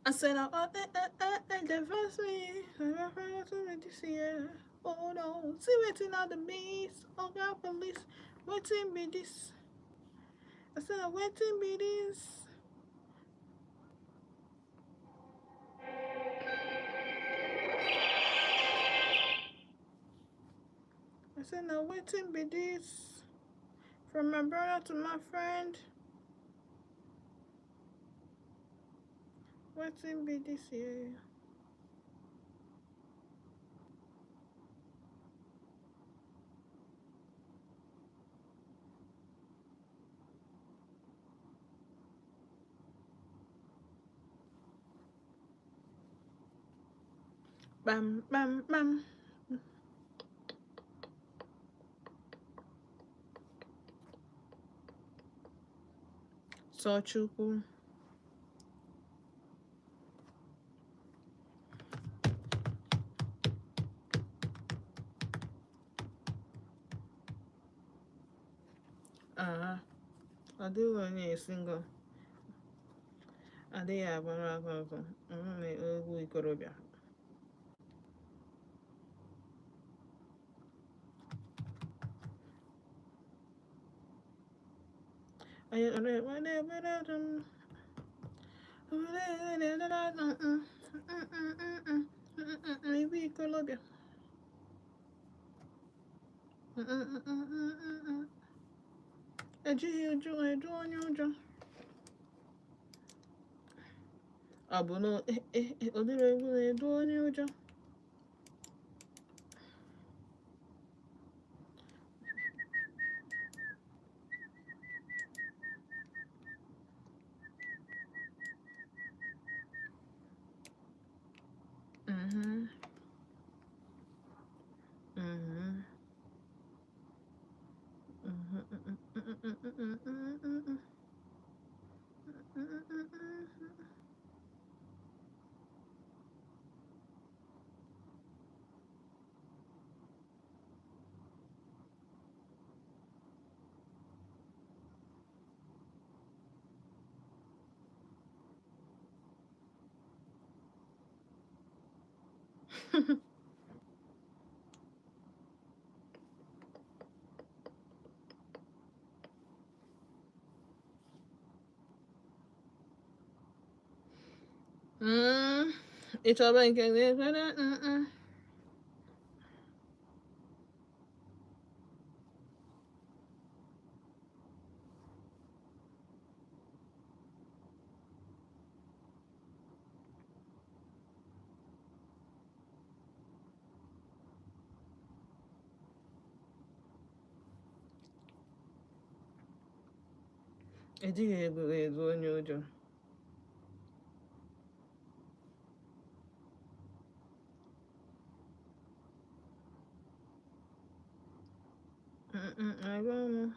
I said, oh, eh, eh, eh, eh, they vex me. I vex me this year. Oh no, see wetin all the beast. Oh God, police, wetin be this? I said, wetin be this? I said, now wetin be this? From my brother to my friend. Wetin be this here? Bam, bam, bam. Sọ Chukwu. Ah, ọ dịghị onye single. Adịghị agbara aka ọkụ. Egwu ikorobịa. Egwu ikorobịa. Ejighị ụjọ edu onye ụjọ. Ọ bụ na ụdịrị egwu na-edu onye ụjọ. Ịchọba nke na-ekwere. Ejighị egwu edu onye ụjọ. Agwa m.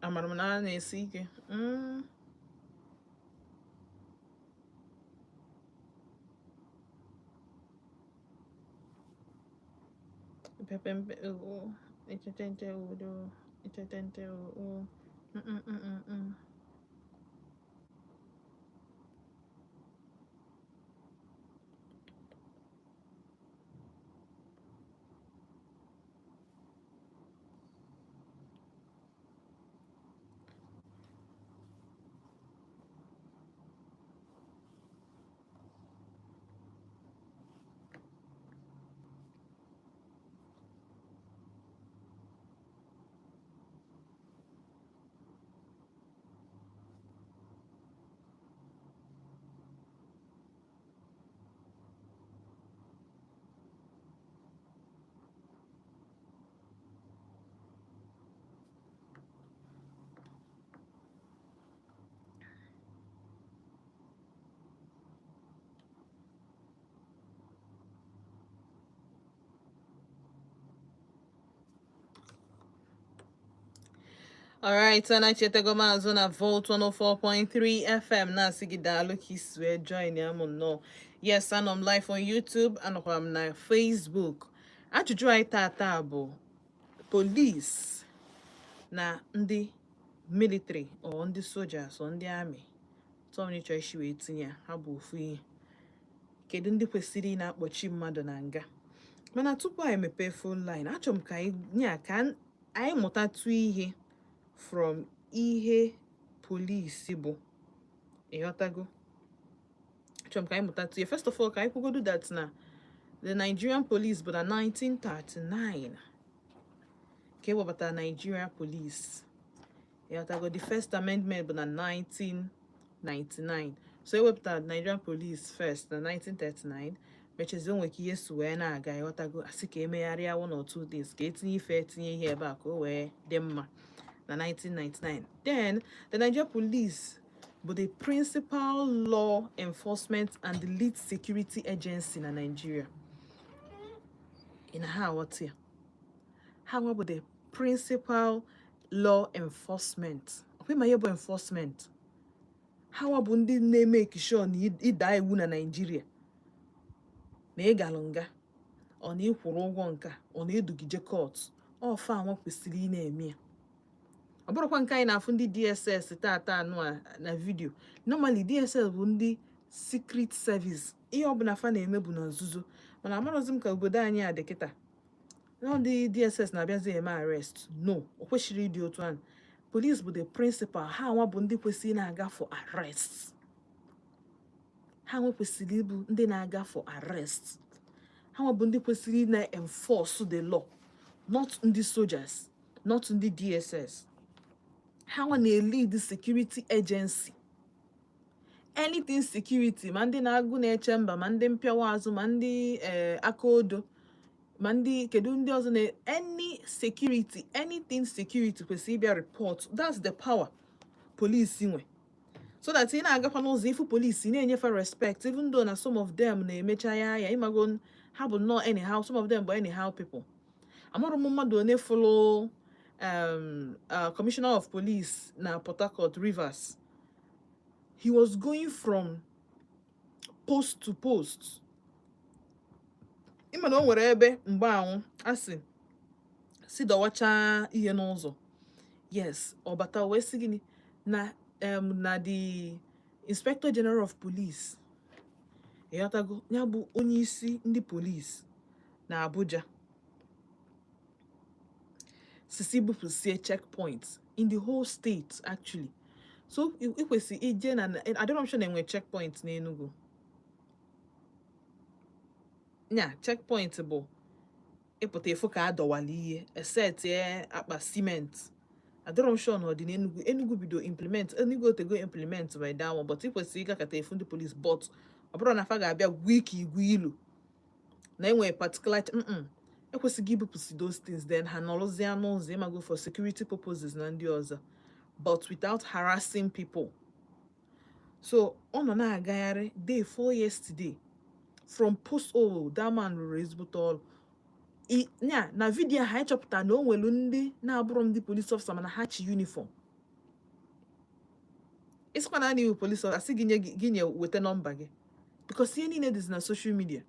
Amara m na a na-esi ike. Pepempe o echetente udo echetente o. Alright, anachetego m azụ na Volt 104.3 FM, na-asị gị daalụ ka isi wee join ya m nnọọ. Yes, anọ m live on YouTube, anọkwa m na Facebook. Ajụjụ anyị tata bụ police na ndị military or ndị soldiers or ndị army. Tọọ ịchọ isi wee tinye ya, ha bụ ofu ihe. Kedu ndị kwesịrị ị na-akpọchi mmadụ na nga? Mana tupu anyị mepee phone line, achọrọ m ka anyị nya ka anyị mụtatụ ihe from ihe polisi bụ. Ịghọtago? Achọrọ m ka anyị mụtatụ ihe. First of all, ka anyị kwugodu that na the Nigerian Police bụ na 1939 ka ewebatara Nigeria Police. Ịghọtago? The first amendment bụ na 1999. So ewepụtara Nigerian Police first na 1939, mechezie o nwere ka ihe si wee na-aga. Ịghọtago? Asị ka emegharịa one or two things, ka etinye ife, etinye ihe ebe a ka o wee dị mma na 1999. Then the Nigeria Police bụ the principal law enforcement and the lead security agency na Nigeria. Ị na ha aghọta ya? Ha nwa bụ the principal law enforcement. Ọkwa ịma ihe bụ enforcement? Ha nwa bụ ndị na-emeki sure na ịda iwu na Nigeria, na ị galụ nga, ọ na ị kwụrụ ụgwọ nka, ọ na-edugije court. Ọfa anwa kwesịrị ị na-eme ya. Ọ bụrụkwa nke anyị na-afụ ndị DSS tata anụ a na video. Normally DSS bụ ndị secret service, ihe ọbụla fa na-eme bụ na nzuzo. Mana amarọzi m ka obodo anyị a dị kịta na ndị DSS na-abịazi eme arrest. No, o kwesịrị ịdị otu ahụ. Police bụ the principal. Ha nwa bụ ndị kwesịrị na-aga for arrest. Ha nwa kwesịrị ịbụ ndị na-aga for arrest. Ha nwa bụ ndị kwesịrị na-enforce the law, not ndị soldiers, not ndị DSS. Ha nwa na-lead security agency. Anything security, ma ndị na-agụ na-eche mba, ma ndị mpịawa azụ, ma ndị aka odo, ma ndị kedu ndị ọzọ na any security, anything security kwesịrị ịbịa report. That's the power police nwe, so that ị na-agakwa n'ụzọ, ifu police, ị na-enyefe respect, even though na some of them na-emecha ya ya. Ịmago, ha bụ nnọọ anyhow. Some of them bụ anyhow people. Amarụ m mmadụ one fụlụ commissioner of police na Port Harcourt, Rivers. He was going from post to post. Ịma na o nwere ebe mgbe anwụ asị si dọwachaa ihe n'ụzọ. Yes, ọ bata wee sị gịnị na na the Inspector General of Police, ịghọtago, ya bụ onye isi ndị police na Abuja, sisi bupụsie checkpoint in the whole state actually. So ị kwesị ije na adịrọ m sure na enwe checkpoint n'Enugu. Nya checkpoint bụ ịpụta ịfụ ka a dọwala ihe, esetie akpa cement. Adịrọ m sure na ọ dị n'Enugu. Enugu bido implement, Enugu otego implement by that one, but ị kwesịrị ịgakọta efu ndị police. But ọ bụrụ na fa ga-abịa gwa ike igwe ilu na enwere particular ekwesịghị ibupụsi those things, then ha nọrọzie n'ụzọ, ịmago, for security purposes na ndị ọzọ, but without harassing people. So ọ nọ na-agagharị day 4 yesterday from post. Oh, that man rụrụ ezigbote ọrụ. Nya na video ha ịchọpụta na o nwere ndị na-abụrụ ndị police officer, mana ha chi uniform. Ịsịkwa na a na-iwu police officer, asị gị nye gị nye weta nọmba gị, because ihe niile dịzi na social media.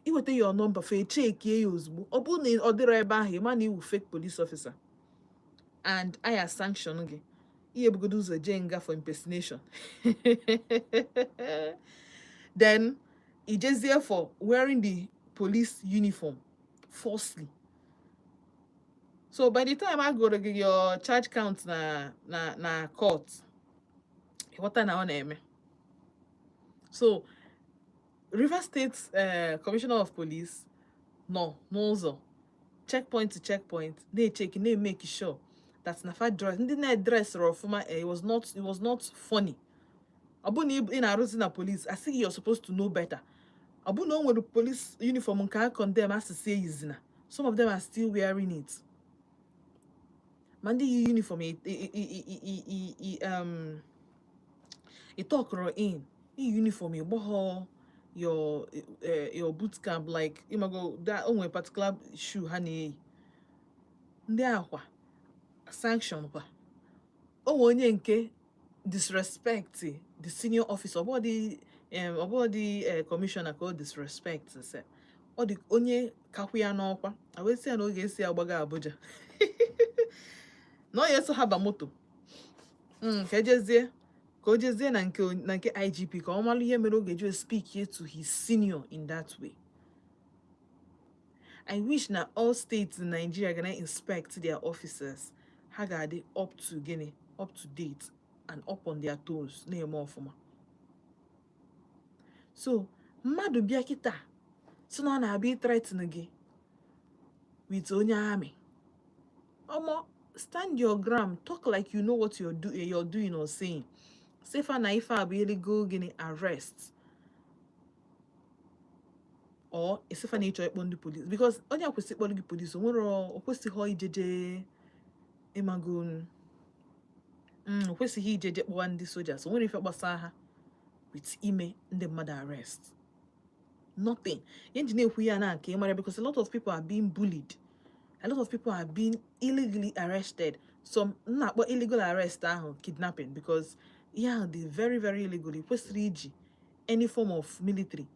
Iweta your number, fa echekie ya ozugbo. Ọ bụrụ na ọ dịrọ ebe ahụ, ịma na iwu fake police officer and aya sanction gị. Ihe bugodo ụzọ jee nga for impersonation, then ijezie for wearing the police uniform falsely. So by the time a gụrụ gị your charge count na court, ịghọta na ọ na-eme. So Rivers State Commissioner of Police nọ n'ụzọ, checkpoint to checkpoint, na-echeki, na-emeki sure that na fa dress, ndị na-edressịrị ọfụma. It was not funny. Ọ bụ na ị na-arụzi na police, asị gị you're supposed to know better. Ọ bụ na o nwere police uniform nke a condemn, asịsị eyizina, some of them are still wearing it. Ma ndị yi uniform ị tọkụrụ in iyi uniform, ịgbọghọ your boot camp, like ịmago that o nwere particular shoe ha na-eyi. Ndị akwa sanction kwa. O nwere onye nke disrespect the senior officer. Ọbụdị commissioner ka o disrespect se ọ dị onye kakwu ya n'ọkwa, a wee sị ya na ọ ga-esi agbaga Abuja, na ọ ya eso ha ba moto ka ejezie. Ka o jezie na nke IGP ka ọ mara ihe mere ọ ga-eji speak to his senior in that way. I wish na all states in Nigeria gonna inspect their officers. Ha ga-adị up to gịnị, up to date and up on their toes, na-eme ọfụma. So mmadụ bịa kịta si na ọ na-abịa threaten gị with onye army, omo, stand your ground. Talk like you know what you're doing or saying. Say fa na ife a bụ illegal gịnị, arrest, or esifa na ịchọ ịkpọ ndị police, because onye a kwesịrị ịkpọrọ gị police, o nwere, o kwesịghị ijeje ịmago o kwesịghị ijeje kpọwa ndị sojas. O nwere ife gbasara ha with ime ndị mmadụ arrest? Nothing. Ihe nji na-ekwu ya na nke ịmara, because a lot of people are being bullied, a lot of people are being illegally arrested. Some m na-akpọ illegal arrest ahụ kidnapping, because ihe ahụ dị very very illegal. Ị kwesịrị iji any form of military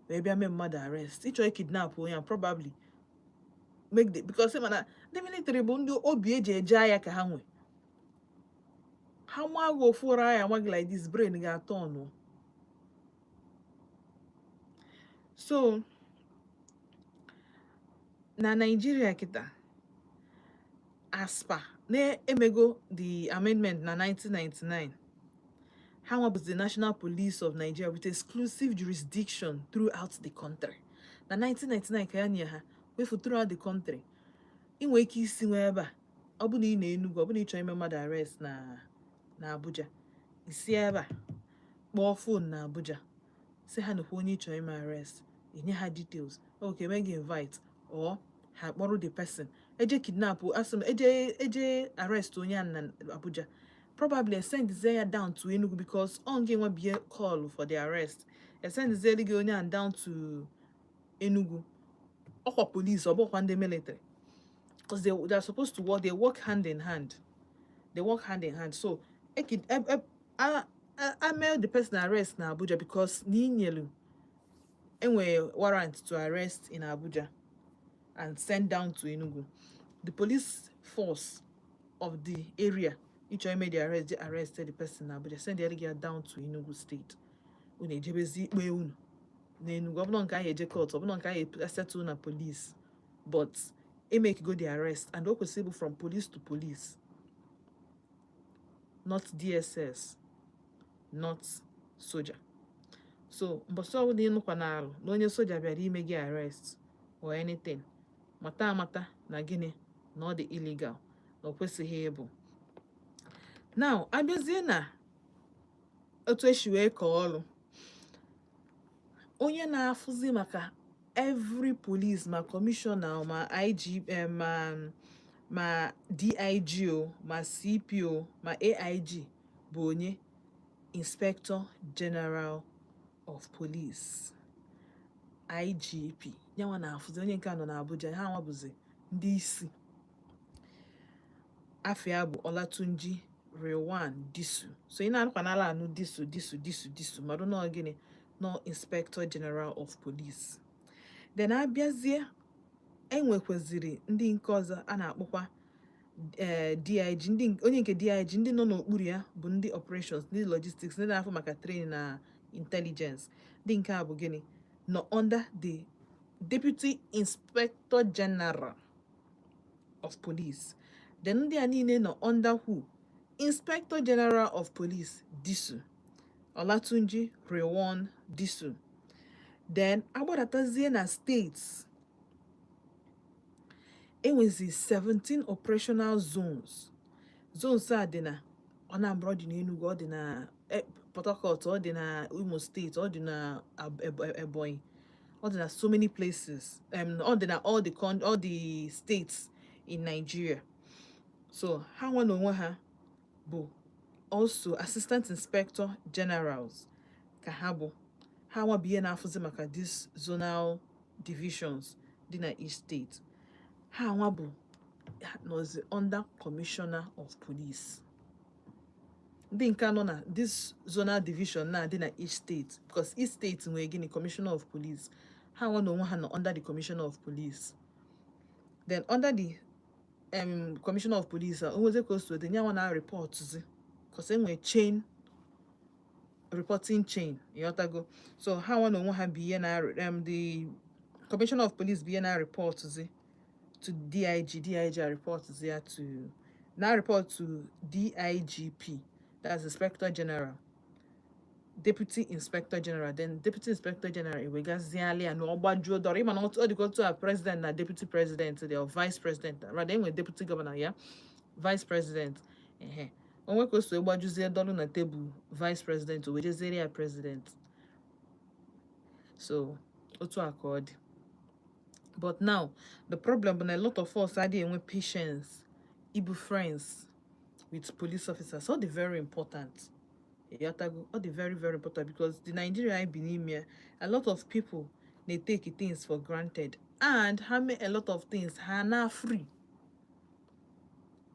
wee bịa mee mmadụ arrest. Ịchọ kidnap onye a, probably make the, because mana ndị military bụ ndị obi eji eje agha ka ha nwe. Ha maa gị ofu ụra ya, nwa gị like this, brain ga-atọ ọnụ. So na Nigeria kịta, as per na-emego the amendment na 1999, ha nwa bụ the National Police of Nigeria with exclusive jurisdiction throughout the country. Na 1999 ka ya nye ha wefu throughout the country. Ị nwere ike isi nwe ebe a, ọ bụ na ị na Enugu, ọ bụ na ị chọrọ ime mmadụ arrest na Abuja, isi ebe a kpọọ phone na Abuja, sị ha nekwa onye ị chọrọ ime arrest, enye ha details. Okay, mee gị invite or ha kpọrọ the person eje kidnap, asị m eje arrest onye a na Abuja, probably sendizie ya down to Enugu, because ọ gị nwa bie call for the arrest, esendizieli gị onye a down to Enugu. Ọkwa police, ọ bụkwa ndị military, because they are supposed to work, they work hand in hand, they work hand in hand. So ekid a mail the person arrest na Abuja, because na inyelu enwere warrant to arrest in Abuja and send down to Enugu, the police force of the area ịchọ ime the arrest je arrested the person na Abuja, send ya down to Enugu State. Unu ejebezi ikpe unu n'Enugu. Ọ bụrụ nke ahụ eje court, ọ bụrụ nke ahụ settle na police, but emake go the arrest and o kwesịrị ịbụ from police to police, not DSS, not soja. So mbọsị ọbụla ịnụkwa n'alụ na onye soja bịara ime gị arrest or anything, mata amata na gịnị, na ọ dị illegal, na o kwesịghị ịbụ. Now abịazie na otu esi wee kọọ ọrụ, onye na-afụzi maka every police, ma commissioner, ma IG, ma DIG o, ma CP o, ma AIG, bụ onye Inspector General of Police, IGP. Yanwa na-afụzi onye nke a nọ n'Abuja. Ha nwa bụzi ndị isi. Afịa bụ Olatunji Rilwan Disu. So ị na-anụkwa n'ala anụ Disu, Disu, Disu, Disu, marụ nọ gịnị, nọ Inspector General of Police. Then abịazie, enwekwaziri ndị nke ọzọ a na-akpọkwa DIG. Ndị onye nke DIG, ndị nọ n'okpuru ya bụ ndị operations, ndị logistics, ndị na-afụ maka training na intelligence. Ndị nke a bụ gịnị, nọ under the Deputy Inspector General of Police. Then ndị a niile nọ under who? Inspector General of Police Disu, Olatunji Rilwan Disu. Then agbadatazie na states, enwezi 17 operational zones. Zones a dị na Anambra, ọ dị na Enugu, ọ dị na Port Harcourt, ọ dị na Imo State, ọ dị na Ebonyi, ọ dị na so many places, ọ dị na all the states in Nigeria. So ha nwa na onwe ha bụ also assistant inspector generals ka ha bụ. Ha nwa bụ ihe na-afụzi maka these zonal divisions dị na each state. Ha nwa bụ nọzi under Commissioner of Police. Ndị nke nọ na this zonal division na-adị na each state, because each state nwere gịnị, Commissioner of Police. Ha nwa na onwe ha nọ under the Commissioner of Police. Then under the Commissioner of Police a, onweze ka o si wete nyanwa na reportzi, because enwere chain Reporting chain, ịghọtago? So ha nwa na onwe ha bụ ihe na the commissioner of police bụ ihe na report zi to DIG, DIG report ya to na report to DIGP, that's Inspector General, Deputy Inspector General. Then Deputy Inspector General ewegaziala ya na ọ gbajuo dọrọ. Ịma na ọ dịka otu a president na deputy president dị, or vice president rather. Enwe deputy governor ya, vice president. Ehe, onwe ka o so gbajuzie dọlụ na tebụl vice president, o wejeziere ya president. So otu a ka ọ dị. But now the problem bụ na a lot of us adịghị enwe patience ịbụ friends with police officers. Ọ dị very important, ịghọtago? Ọ dị very, very important, because the Nigeria anyị bi n'ime ya, a lot of people na-take things for granted, and ha mee a lot of things, ha na free.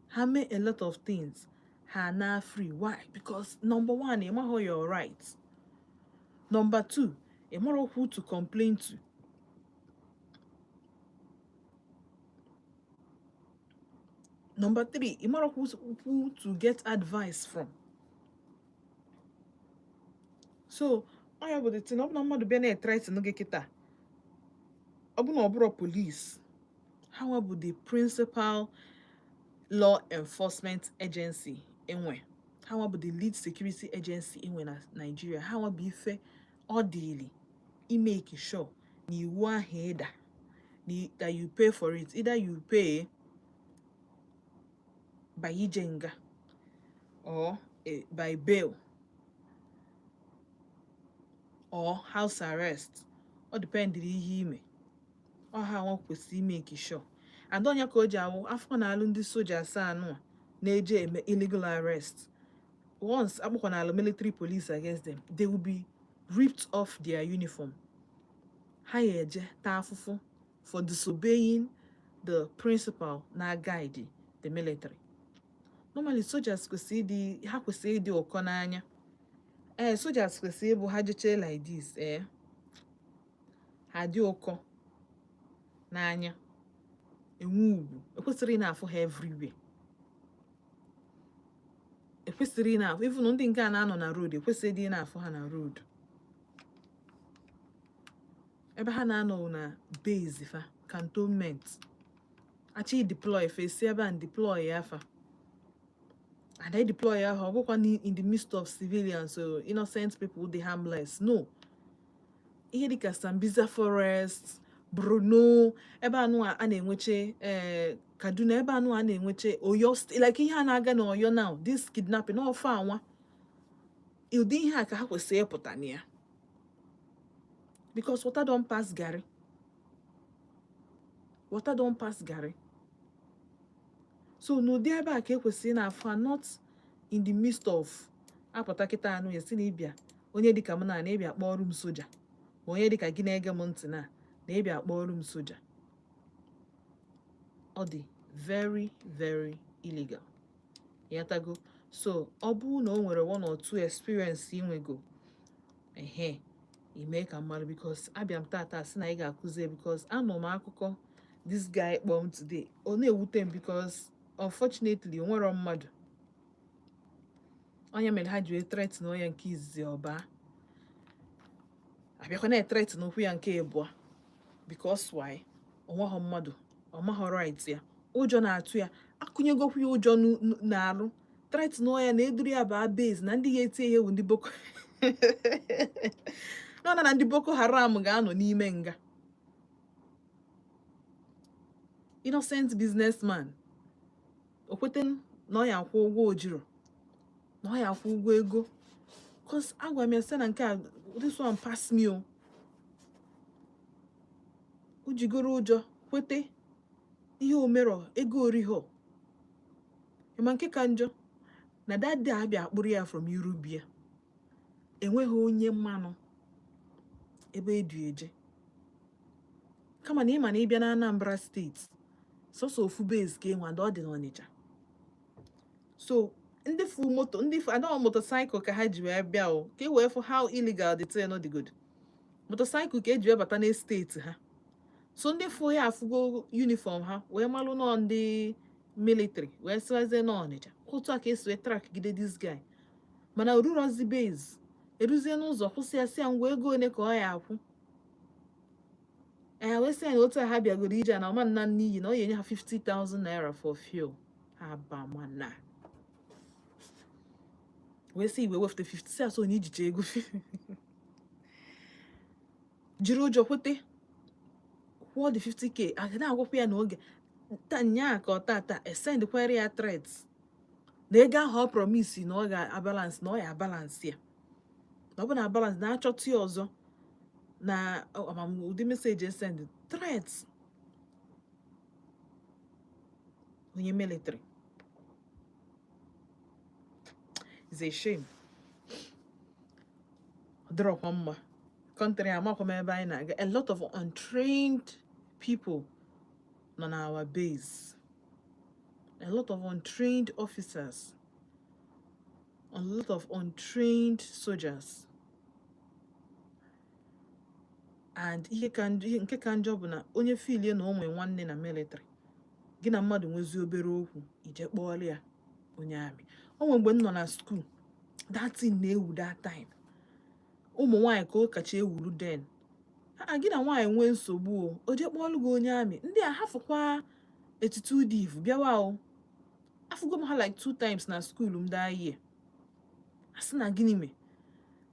Ha mee a lot of things, ha na free. Why? Because number one, ị maghị your right. Number two, ị mara who to complain to. Number three, ị mara who to get advice from. So ọ ya bụ the thing. Ọ bụ na mmadụ bịa na-ethreaten gị kịta, ọ bụ na ọ bụrụ police, ha nwa bụ the principal law enforcement agency enwe, ha nwa bụ the lead security agency enwe na Nigeria. Ha nwa bụ ife ọ dịịlị imake sure na iwu ahụ ịda na that you pay for it. Either you pay by ije nga or by bail or house arrest. Ọ dependịrị ihe ime. Ọ ha nwa kwesịrị imake sure. And ọnya ka o ji awụ afọ na-alụ ndị soja asaa anụ a na-eje eme illegal arrest. Once akpọkwa alụ military police against them, they will be ripped off their uniform. Ha ya eje taa afụfụ for disobeying the principal na guide the military. Normally soldiers kwesịrị ịdị, ha kwesịrị ịdị ụkọ n'anya. Ee, soldiers kwesịrị ịbụ ha jechee like this, ee, ha dị ụkọ n'anya, enwe ugwu. Ekwesịrị ị na-afụ ha everywhere. Ekwesịrị ị na-afụ even ndị nke a na-anọ na road. Ekwesịrị ịdị na-afụ ha na road. Ebe ha na-anọ na base fa, cantonment. Achọ deploy fa, esi ebe a deploy ya fa, and I deploy ya ha. Ọ bụkwa in the midst of civilians, so innocent people dị harmless. No ihe dịka Sambisa Forest, Borno, ebe anụ a na-enweche, ee, Kaduna, ebe anụ a na-enweche, Oyo, like ihe a na-aga na Oyo now, this kidnapping ofe anwa, ụdị ihe a ka ha kwesịrị ịpụta na ya, because water don pass garri, water don pass garri. So n'ụdị ebe a ka ekwesịrị na-afụ ha, not in the midst of. Apụta kịta anụ ya si na ịbịa, onye dịka m na ịbịa kpọọrọ m soja, ma onye dịka gị na-ege m ntị na ịbịa kpọọrọ m soja, ọ dị very, very illegal, ịghọtago? So ọ bụrụ na o nwere one or two experience inwego, ehe, ime ka mmadụ, because abịa m tata sị na ị ga-akụzi, because anọ m akụkọ this guy kpọọ m today, ọ na-ewute m, because unfortunately o nwero mmadụ. Onye mere ha ji wee threaten onye nke izizi, ọba abịakwa na-ethreaten okwu ya nke ịbụọ. Because why? Onweghọ mmadụ, ọ maghọ right ya. Ụjọ na-atụ ya, akụnyegokwu ya ụjọ n'arụ. Threaten ya na eduru ya baa base na ndị ga-eti ihe bụ ndị Boko nọ na ndị Boko Haram ga-anọ n'ime nga. Innocent businessman, o kwete na ọ ya akwụ ụgwọ ojiro, na ọ ya akwụ ụgwọ ego. 'Cause agwa m ya sị na nke a, this one pass me o. O jigoro ụjọ kwete ihe omero ego oriho. Ịma nke ka njọ na that day abịa akpụrụ ya from Irubia, enweghị onye mmanụ ebe edu eje, kama na ịma na ịbịa na Anambra Steeti, sọsọ ofu base ka enwe, and ọ dị n'Ọnịcha. So ndị fu moto, ndị fu adọghọ motorcycle ka ha ji wee bịa o, ka e wee fụ how illegal the thing dị. Good motorcycle ka eji wee bata na steeti ha. So ndị fụ ya afụgo uniform ha, wee malụ nọ ndị military, wee siwazie n'Ọnịcha. Otu a ka esi wee track gide this guy, mana orurozi base. Eruzie n'ụzọ, kwụsị ya, sị ya ngwa, ego one ka ọ ya akwụ. Ee, wee sị ya na otu a ha bịagoro ije a na ọma nna n'iyi, na ọ ya enye ha 50,000 naira for fuel. Ha ba mana wee sị igwe wefute 50, sị asọ onye ijicha ego, jiri ụjọ kwete kwụọ the 50K. A na-agwakwa ya n'oge taa, nyaa ka ọ tata esendkwere ya threats na ego ahụ ọ promise na ọ ga-abalance, na ọ ya abalance ya, na ọ bụ na balance na achọta ya ọzọ na amam ụdị message esend threats. Onye military is a shame. Ọ dịrọkwa mma. Country, amakwa m ebe anyị na-aga. A lot of untrained people nọ na our base, a lot of untrained officers, a lot of untrained soldiers. And ihe ka ihe nke ka njọ bụ na onye filie na o nwee nwanne na military, gị na mmadụ nwezi obere okwu, ije kpọọrọ ya onye army. O nwere mgbe m nọ na school, that thing na-ewu that time. Ụmụ nwaanyị ka ọ kacha ewuru then. A gị na nwaanyị nwee nsogbu, o jee kpọọlụ gị onye army. Ndị a hafụkwa attitude if bịawa o. Afụgo m ha like two times na school m that year. Asị na gịnị mee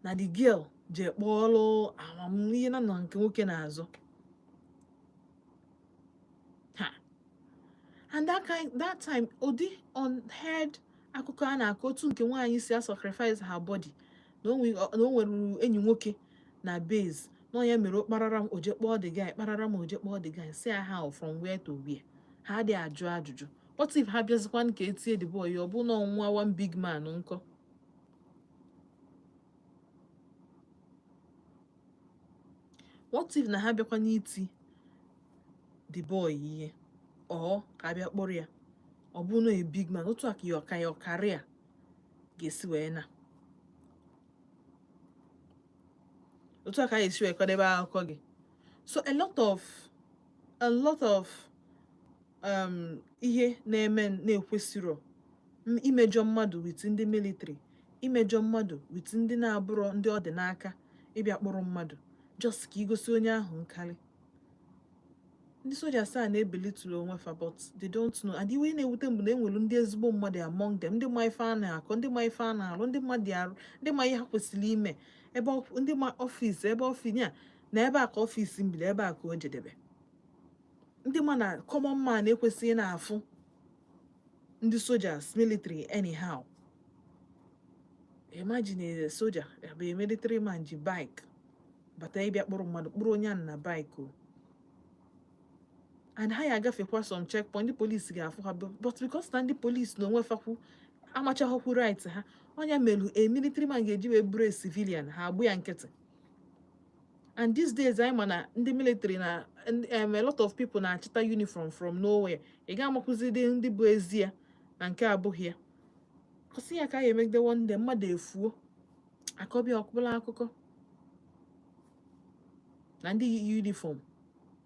na the girl jee kpọọlụ amamihe na na nke nwoke na-azụ ha. And that time, ụdị unheard akụkọ a na-akọ, otu nke nwaanyị si a sacrifice her body, na o nwere enyi nwoke na base, na ya mere o kparara m, o jee kpọọ the guy, kparara m, o jee kpọọ the guy. Si how, from where to where? Ha adịghị ajụ ajụjụ. What if ha bịazikwa ka etie the boy, ọ bụ na ọnwa one big man nkọ? What if na ha bịakwa n'iti the boy ihe, ọ ka abịa kpọrọ ya, ọ bụ na a big man, otu a ka ya ka ya career ga-esi wee na otu a ka a ga-esi wee kwadebe akụkọ gị. So a lot of ihe na-eme na-ekwesịrọ imejọ mmadụ with ndị military, imejọ mmadụ with ndị na-abụrọ ndị ọ dị n'aka ịbịa kpọrọ mmadụ, just ka igosi onye ahụ nkarị. Ndị sojas a na-ebelitụrụ onwe fa, but they don't know. And iwe na-ewute m bụ na enwere ndị ezigbo mmadụ among them, ndị ma ife a na-akọ, ndị ma ife a na-arụ, ndị mmadụ arụ, ndị ma ihe ha kwesịrị ime ebe ndị ma office ebe office ya na ebe a ka office mbido, ebe a ka o jedebe, ndị ma na common man ekwesịghị na-afụ ndị soldiers, military anyhow. Imagine a soldier bụ a military man ji bike bata ịbịa kpụrụ mmadụ, kpụrụ onye ahụ na bike o, and ha ya agafekwa some checkpoint, ndị polisi ga-afụ ha, but because na ndị polisi na onwe fakwu amachaghọkwu right ha, ọnya melu a military man ga-eji wee bụrụ a civilian, ha agbụ ya nkịtị. And these days, anyị ma na ndị military na a lot of people na-achịta uniform from nowhere. Ị ga-amakwụzidi ndị bụ ezi ya na nke abụghị ya. Kwụsị ya ka a ga-emegide. One day mmadụ efuo, akọbịa ọkpụla akụkọ na ndị yi uniform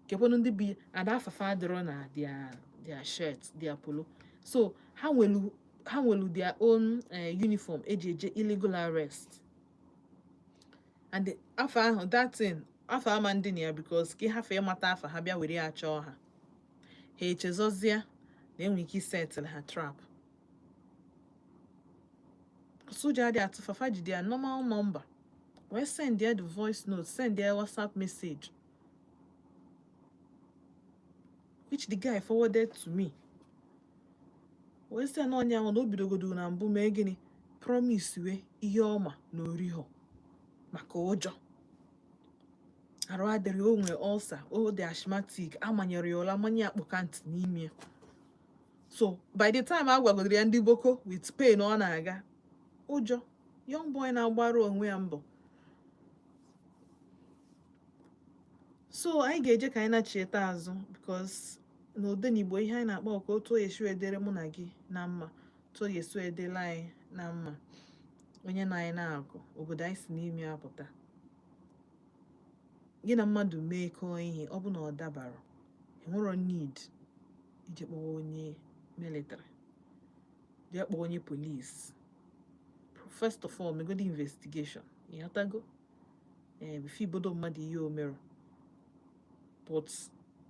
kekwanụ ndị bi ada afafa adịrọ na their shirt, their polo. So ha nwelu their own uniform eji eje illegal arrest. And afa ahụ, that thing, afa ama ndị na ya, because ka ịhafe ịmata afa ha bịa were ya chọọ ha, ha echezọzie na enwere ike isettle ha trap. Soja adị atụ fafa ji their normal number wee send ya the voice note, send ya WhatsApp message, which the guy forwarded to me, wee sị ya na ọnya ahụ na o bidogodo na mbụ mee gịnị, promise wee ihe ọma na orihọ maka ụjọ arụ adịrị. O nwere ulcer, o dị asthmatic, amanyere ya ụla, manye ya akpụka ntị n'ime ya. So by the time a gwagodoro ya ndị boko with pain, ọ na-aga ụjọ. Young boy na-agbara onwe ya mbọ. So anyị ga-eje ka anyị nachieta azụ, because n'Odenigbo, ihe anyị na-akpọ ka otu o esi edere mụ na gị na mma, otu o esi edere anyị na mma, onye na anyị na-akụ obodo anyị si n'ime ya pụta. Gị na mmadụ mekọọ ihe, ọ bụ na ọ dabara, enwero need ije kpọwa onye military, jee kpọọ onye police. First of all, megodi investigation. Ịghọtago? Ee, before ibodo mmadụ ihe o merụ. But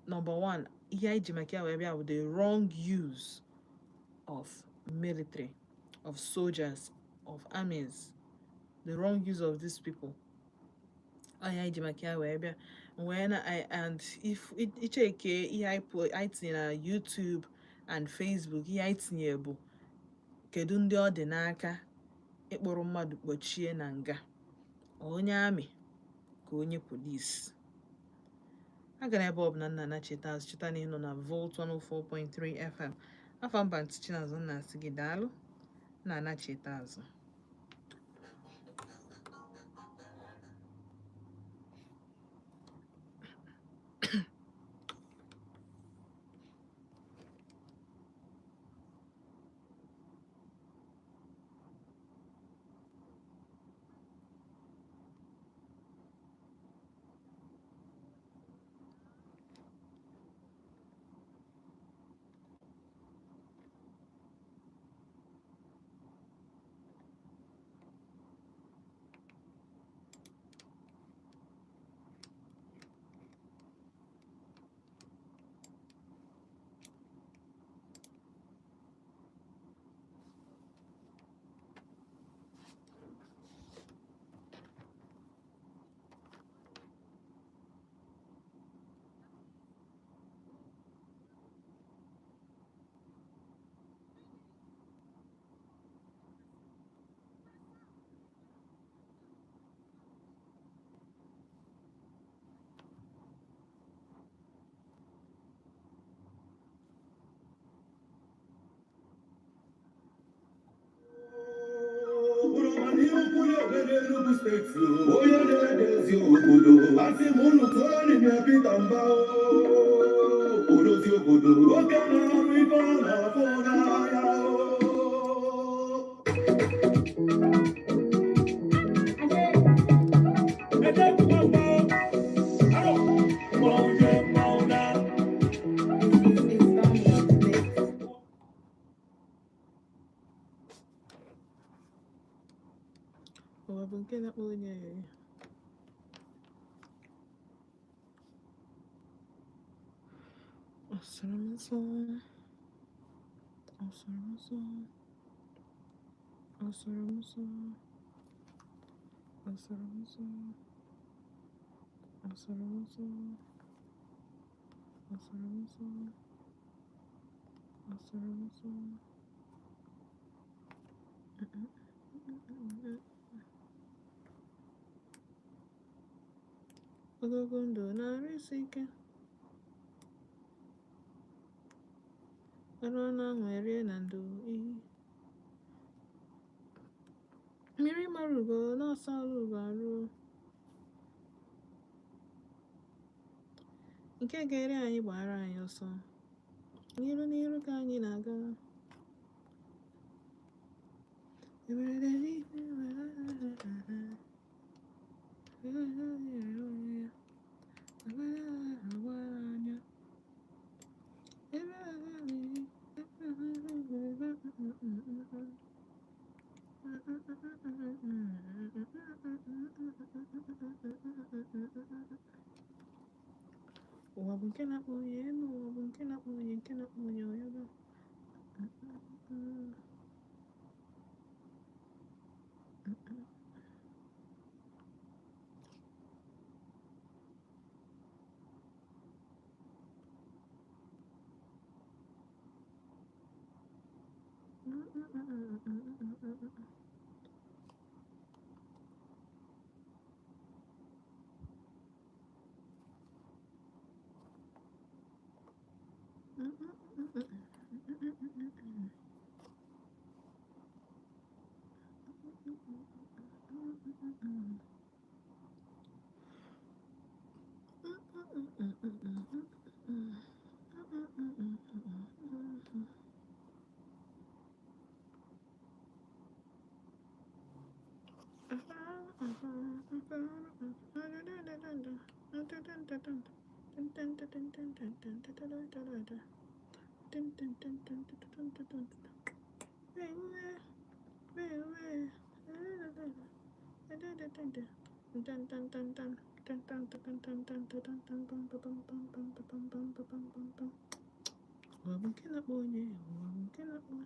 number one, ihe anyị ji maka ya wee bịa bụ the wrong use of military, of soldiers, of armies, the wrong use of these people. Anyị anyị ji maka ya wee bịa wee na and if icheke ihe anyị tinye na YouTube and Facebook, ihe anyị tinye bụ kedu ndị ọ dị n'aka ịkpụrụ mmadụ kpọchie na nga, onye amị ka onye polisi. Agara ebe ọbụla nna na cheta azụ, cheta na ịnọ na Volt 104.3 FM. Afọ mba ntị Chinazụ nna asị gị daalụ na anacheta azụ. N'Enugu Steeti, onye na-edezi obodo, asị m unu tụọrọ ya Peter Mba, odozi obodo, nwoke na-arụ ife ọ na-afụ n'anya. It's down. Ụwa bụ nke na-akpọ onye ayọyọ. Ọsọrọ m nsọ, ọsọrọ m nsọ, ọsọrọ m nsọ, ọsọrọ m nsọ, ọsọrọ m nsọ, ọsọrọ m nsọ, ọsọrọ m nsọ. Ogologo ndụ na-arụ isi ike. Ọrụ na-anwụ erie na ndụ iyi. Mmiri mara ugo na-asala ugo arụ. Nke ga-eri anyị gbara anyị ọsọ. N'iru n'iru ka anyị na-aga. Ụwa bụ nke na-akpọ onye elu, ụwa bụ nke na-akpọ onye, nke na-akpọ onye ọyọba. Dun, dun, dun, dun. Dun, dun, dun, dun, dun, dun, dun, dun, dun, bum, bum, bum, bum, bum, bum, bum, bum, bum, bum, bum. Ụwa bụ nke na-akpọ onye, ụwa bụ nke na-akpọ.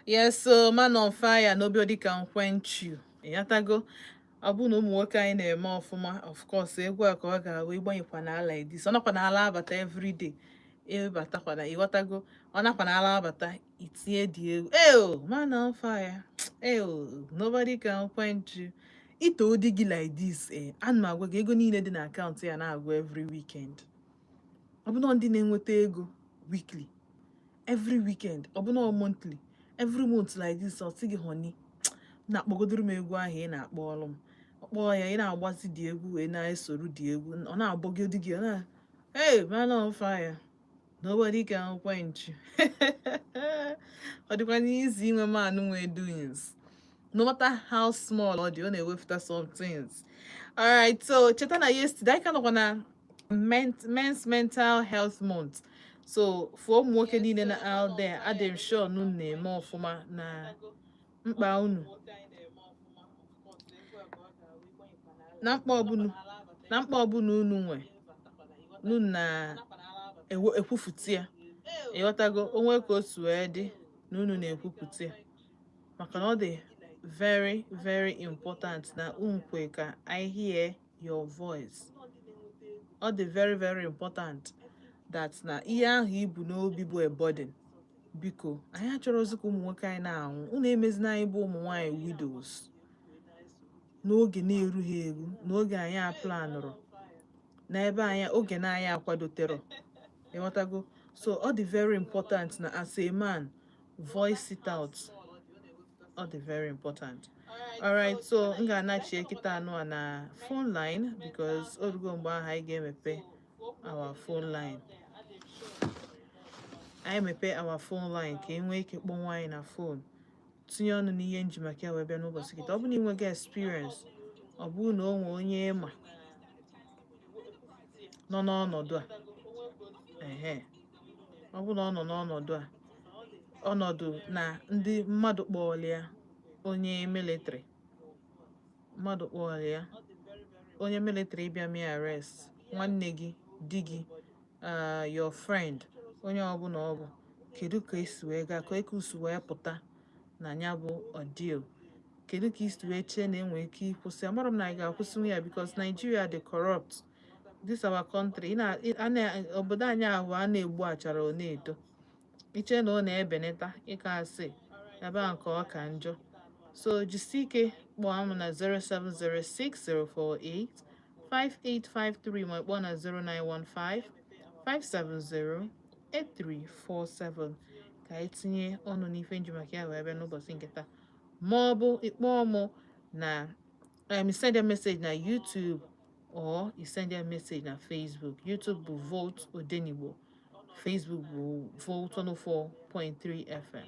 Yes, so man on fire, nobody can quench you. Ịghọtago? Ọ bụrụ na ụmụ nwoke anyị na-eme ọfụma, of course, egwu a ka ọ ga-awụ ịgbanyekwa n'ala edis. Ọ nakwa n'ala abata everyday. Ịbatakwana, ịghọtago? Ọ nakwa n'ala abata, itinye dị egwu. Eo, man on fire. Eo, nobody can quench you. Ito di gị like this, eh, ana m agwa gị, ego niile dị na akaụntụ ya na-agụ every weekend. Ọ bụ na ndị na-enweta ego weekly, every weekend, ọ bụ na monthly, every month like this, ọ sị gị, "Honey, na-akpọgodoro m egwu ahụ ị na-akpọ ọrụ m." Ọ kpọọ ya, ị na-agbazi dị egwu wee na-esoro dị egwu, ọ na-agbọgodi gị, ọ na, "Hey, man on fire, nobody can quench you." Ọ dịkwa n'izu inwe man nwe doings, no matter how small ọ dị, ọ na-ewepụta some things. Alright, so cheta na yesterday anyị ka nọkwa na Men's Mental Health Month. So for ụmụ nwoke niile na out there, adị m sure na unu na-eme ọfụma na mkpa unu, na mkpa ọbụla unu nwe, unu na-ekwupụta ya. Ịghọtago? Onwe ka o si wee dị na unu na-ekwupụta ya, maka na ọ dị very very important na unu kwe ka I hear your voice. Ọ dị very very important that na ihe ahụ ibu n'obi bụ a burden. Biko, anyị achọrọzi ka ụmụ nwoke anyị na-anwụ. Unu emezina anyị bụ ụmụ nwanyị widows n'oge na-erughị eru, n'oge anyị aplanụrụ, n'ebe anyị oge na anyị akwadotero. Ịghọtago? So ọ dị very important na as a man, voice it out. Ọ dị very important. Alright, so m ga-anachie kịta anụ a na phone line, because orugo mgbe ahụ anyị ga-emepe our phone line. Anyị mepe our phone line ka e nwee ike kpọọ anyị na phone, tinye ọnụ n'ihe nji maka ya wee bịa n'ụbọchị kịta. Ọ bụrụ na ị nweghị experience, ọ bụrụ na o nwee onye ịma nọ n'ọnọdụ a, ehe, ọ bụrụ na ọ nọ n'ọnọdụ a, ọnọdụ na ndị mmadụ kpọọrọ ya onye military, mmadụ kpọọrọ ya onye military ịbịa mee arrest nwanne gị, di gị, your friend, onye ọbụla ọ bụ, kedu ka esi wee gaa, ka esi wee pụta na ya bụ ordeal? Kedu ka isi wee chee na enwere ike ịkwụsị? Amara m na anyị ga-akwụsịnwu ya, because Nigeria dị corrupt. This our country, obodo anyị ahụ a na-egbu achara, ọ na-eto iche na ọ na-ebenata ịka asị ebe a nke ọ ka njọ. So jisie ike kpọọ m na 0706048 5853, ma kpọọ na 0915 570 8347, ka anyị tinye ọnụ n'ife nji maka ya wee bịa n'ụbọchị nke taa, ma ọ bụ ịkpọọ mụ na send a message na YouTube or you send a message na Facebook. YouTube bụ Volt Odenigbo, Facebook bụ Volt 104.3 FM,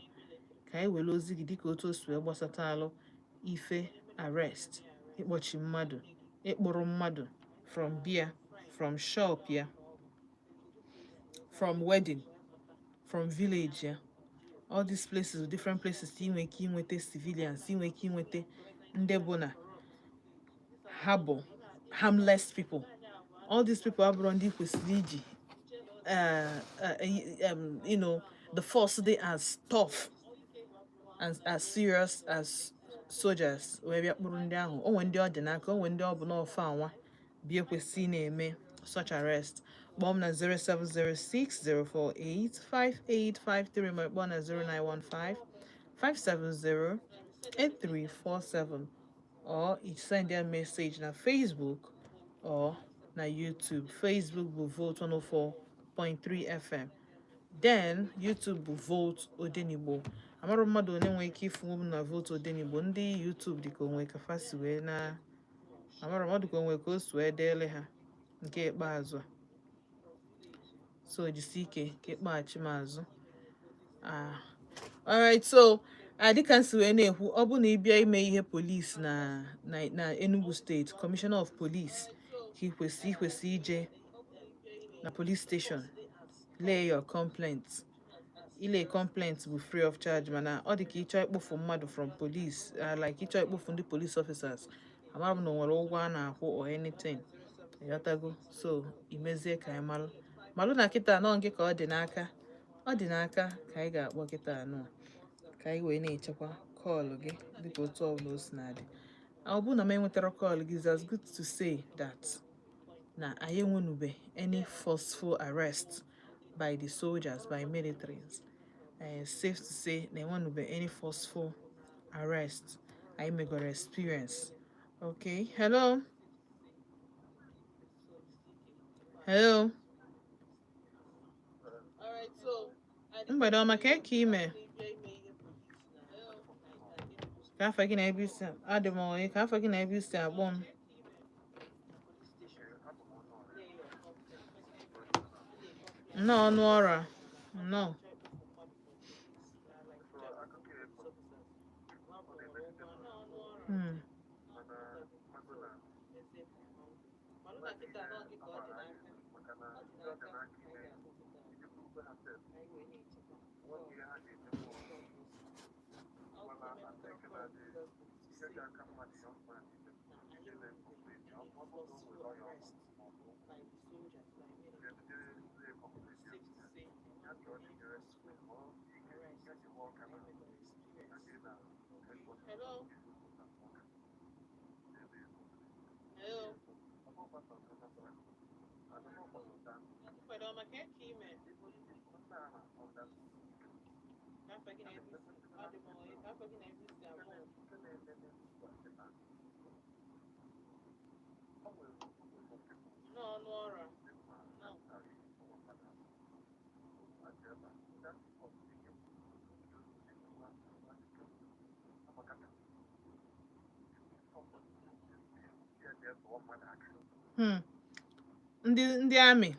ka anyị were ozi gị dịka otu o si wee gbasatalụ ife arrest, ịkpọchi mmadụ, ịkpụrụ mmadụ from beer, from shop ya, from wedding, from village ya, all these places, different places ị nwere ike inweta civilians, ị nwere ike inweta ndị bụ na ha bụ harmless people. All these people abụrụ ndị kwesịrị iji the force dị as tough and as serious as soldiers wee bịa kpụrụ ndị ahụ. O nwee ndị ọ dị n'aka, o nwee ndị ọ bụ n'ofe anwa bịa ekwesị na-eme such arrest. Kpọọ m na 0706 048 5853, ma kpọọ na 0915 570 8347, or you send a message na Facebook or na YouTube. Facebook bụ Volt 104.3 FM, then YouTube bụ Volt Odenigbo. Amara mmadụ onye nwere ike ịfụ m na Volt Odenigbo. Ndị YouTube dịka onwe ka fa si wee na amara m, ọ dịka onwe ka o si wee deele ha nke ikpeazụ a. So jisi ike ka ịkpọghachi m azụ. Ah, alright, so dịka m si wee na-ekwu, ọ bụ na ị bịa ime ihe police na Enugu Steeti, Commissioner of Police ka ị kwesị ije na police station lay your complaint. Ile complaint bụ free of charge, mana ọ dị ka ịchọ ịkpụfụ mmadụ from police, like ịchọ ịkpụfụ ndị police officers, amara m na o nwere ụgwọ a na-akwụ or anything. Ịghọtago? So imezie ka anyị malụ malụ na kịta nọ nke ka ọ dị n'aka, ọ dị n'aka ka anyị ga-akpọ kịta anọ. Ka anyị wee na-echekwa call gị dịka otu ọbụla o si na-adị. Ọ bụrụ na m enwetara call gị, it's as good to say that na anyị enwenube any forceful arrest by the soldiers, by militaries. Safe to say na enwenube any forceful arrest anyị megoro experience. Okay, hello, hello. Mgbede ọma. Ka ime ka afọ gị na ebe isi adị m oyi, ka afọ gị na ebe isi akpọ m. Nnọọ, ọnụ ọra, nnọọ. Ndị amị.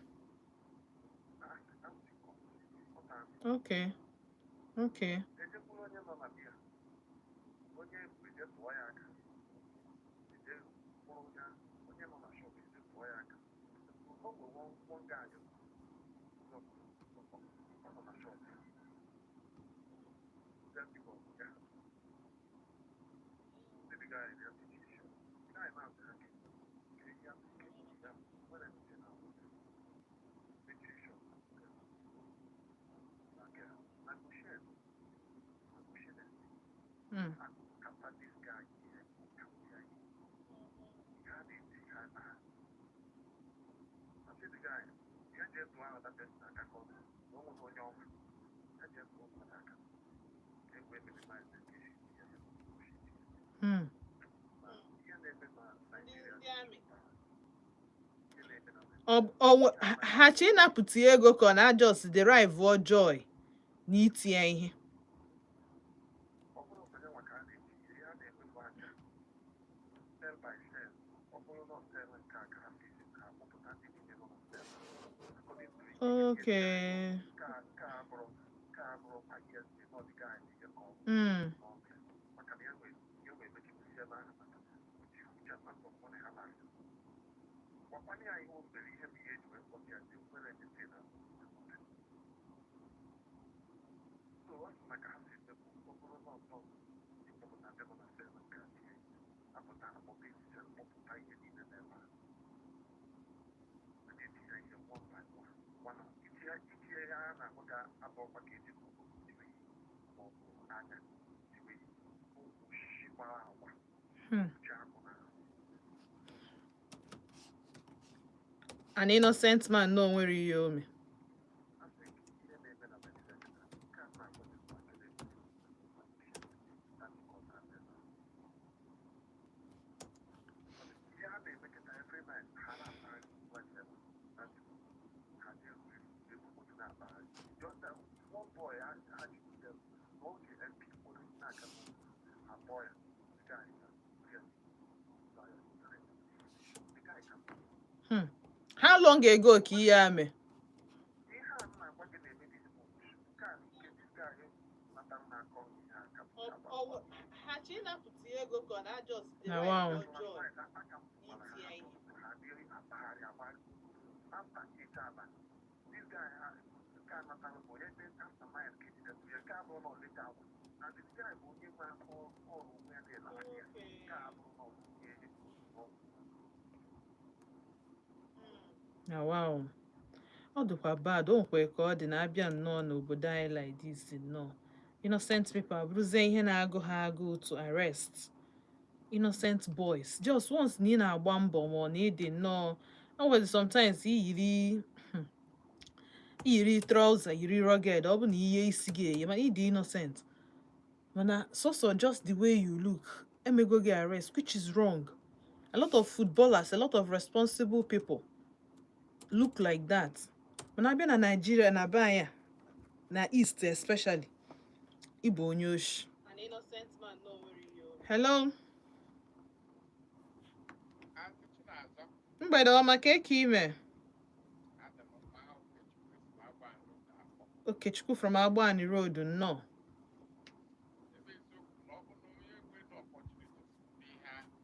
Okay. Ọ ha chi ịnapụta ego ka ọ na-just derive joy na itinye ihe. Okay. An innocent man no nwere ihe o mee. How long ago ka ihe a mee? Na wow. Na wow. Ọ dịkwa bad. O nwekwa ka ọ dị na-abịa nnọọ n'obodo anyị like this nnọọ. Innocent people abụrụzie ihe na-agụ ha agụụ to arrest innocent boys. Just once na ị na-agba mbọ, ma ọ na ịdị nnọọ, o nwere sometimes iyiri iyiri trouser, yiri rugged, ọ bụ na ihe isi gị eye, mana ịdị innocent, mana sọsọ just the way you look, emego gị arrest, which is wrong. A lot of footballers, a lot of responsible people look like that, mana abịa na Nigeria, na be anyị a, na East especially, ịbụ onye oshi. Hello. Aunty Chinazọ. Mgbede ọma. Ka eke ime? Adị m mma. Okechukwu esi m Agbani Road akpọ. Okechukwu from Agbani Road, nnọọ. Ebe eziokwu na ọ bụ na onye nwere the opportunity n'ihe ahụ,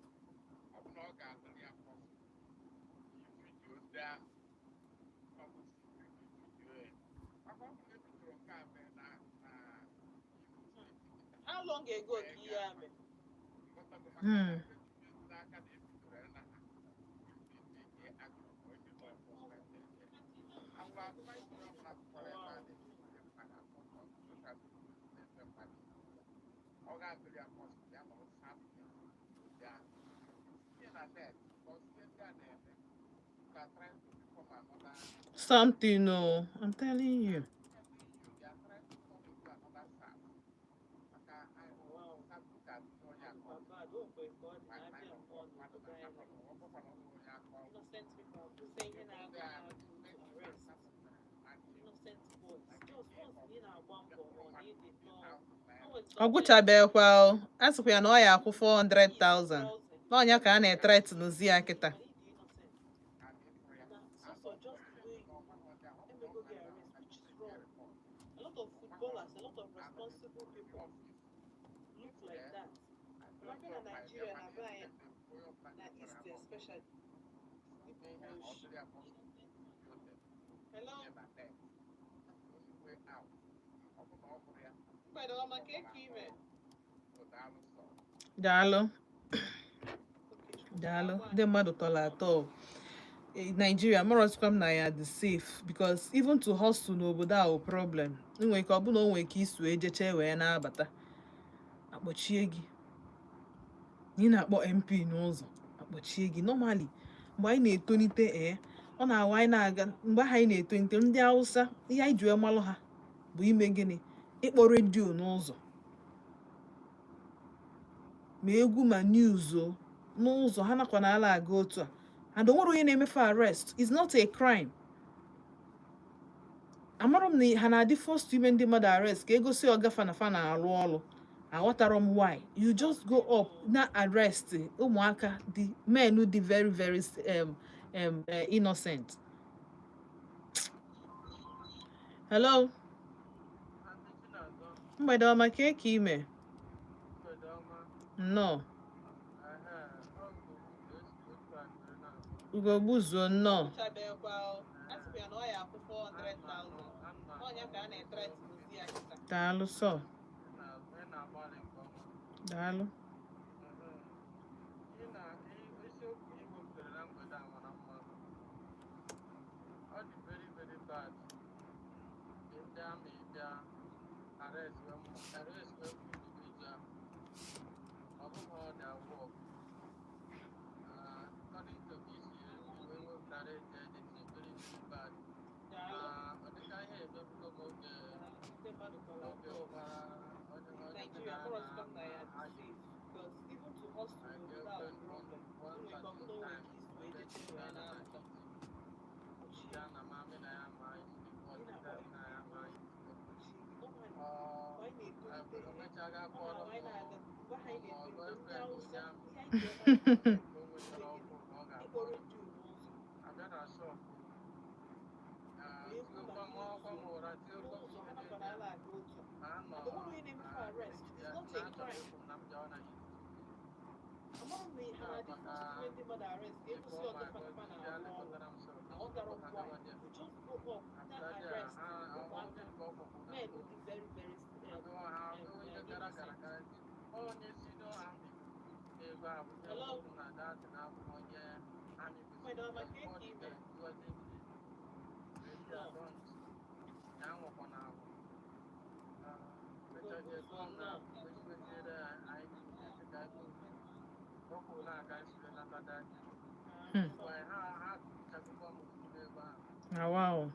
ọ bụ na ọ ga-adịrị ya possible video ndị ahụ, ọ bụ secret video ya, maka ọ bụ na ebidoro nke a mee na Imo Steeti. How long ago ka ihe a mere? Nghọtago, maka na ndị n'aka na ebidoro ya na ha take action or any law enforcement. I will advise onye ọbụla pụkwara ebe a na-eme ndị mmadụ akpọ social media na-eme mmadụ, ọ ga-adịrị ya possible, ya nọrọ Saturday ndị ahụ tinye na net, because ihe ndị a na-eme, you are trying to become another Something, no, I'm telling you. They are trying to turn into another SARS, maka SARS ga-adị onye aka ọgwụ mmadụ na-akpọ ọ bụkwa na ọ bụ onye aka ọgwụ. Ndị a Ọ gwụchabeghịkwa o. A sịkwa ya na ọ ya akwụ 400,000 n'ọnya ka a na-ethreatenzi ya kịta. Daalụ, daalụ. Ndị mmadụ tọrọ atọ o. Nigeria marọzikwa m na ya dị safe, because even to hustle n'obodo a o problem. Nwere ike ọ bụ na o nwere ike iso ejeche wee na-abata, akpọchie gị na ị na-akpọ MP n'ụzọ, akpọchie gị. Normally, mgbe anyị na-etolite, ee, ọ na-awa anyị na-aga, mgbe ahụ anyị na-etolite, ndị Hausa, ihe anyị ji wee malụ ha bụ ime gịnị? Ịkpọ redio n'ụzọ, ma egwu ma news o n'ụzọ ha nakwa na ala aga otu a, and o nwere onye na-emefe arrest. Is not a crime. Amarọ m na ha na-adị first ime ndị mmadụ arrest ka egosi ọgafa na fa na-arụ ọrụ. Aghọtarọ m why you just go up na arrest ụmụaka, the men dị very very innocent. Hello, mgbede ọma. Ka eke ime? Nnọọ. Ugo gbuzuo, nnọọ. Daalụ sọ, daalụ. Isiokwu i wepụtara na mgbede a mara mma. Ọ dị very very bad. Ndị army bịa arrest wee individual, ọ bụghị ọ their work. According to ka isi wee wepụtara ete, the thing very very bad. Ọ dịka ihe emebugo m oge ụbara onye onye dị na na my girlfriend one certain time, ya na mami na ya ma before the time na ya ma ọ mechaga kpọrọ m ma boyfriend onye amị o nwetara ọkụ na ọ ga-akpọrọ abịa na shop, tiokwa m ọkwa m ụra, tiokwa m ihe niile na anọ na ya na-achọrọ ịpụ na m bịawa na maka before my boyfriend bịa lekọtara m shop, ha gawa there. After there, ha onye nke ọ kpọkwụ na ha onye gara gara gara onye senior army na-ebe a bụ onye na that na abụ onye army kwesịrị before the day towards the don't ya nwụkwa na ahụ. Ah, wow.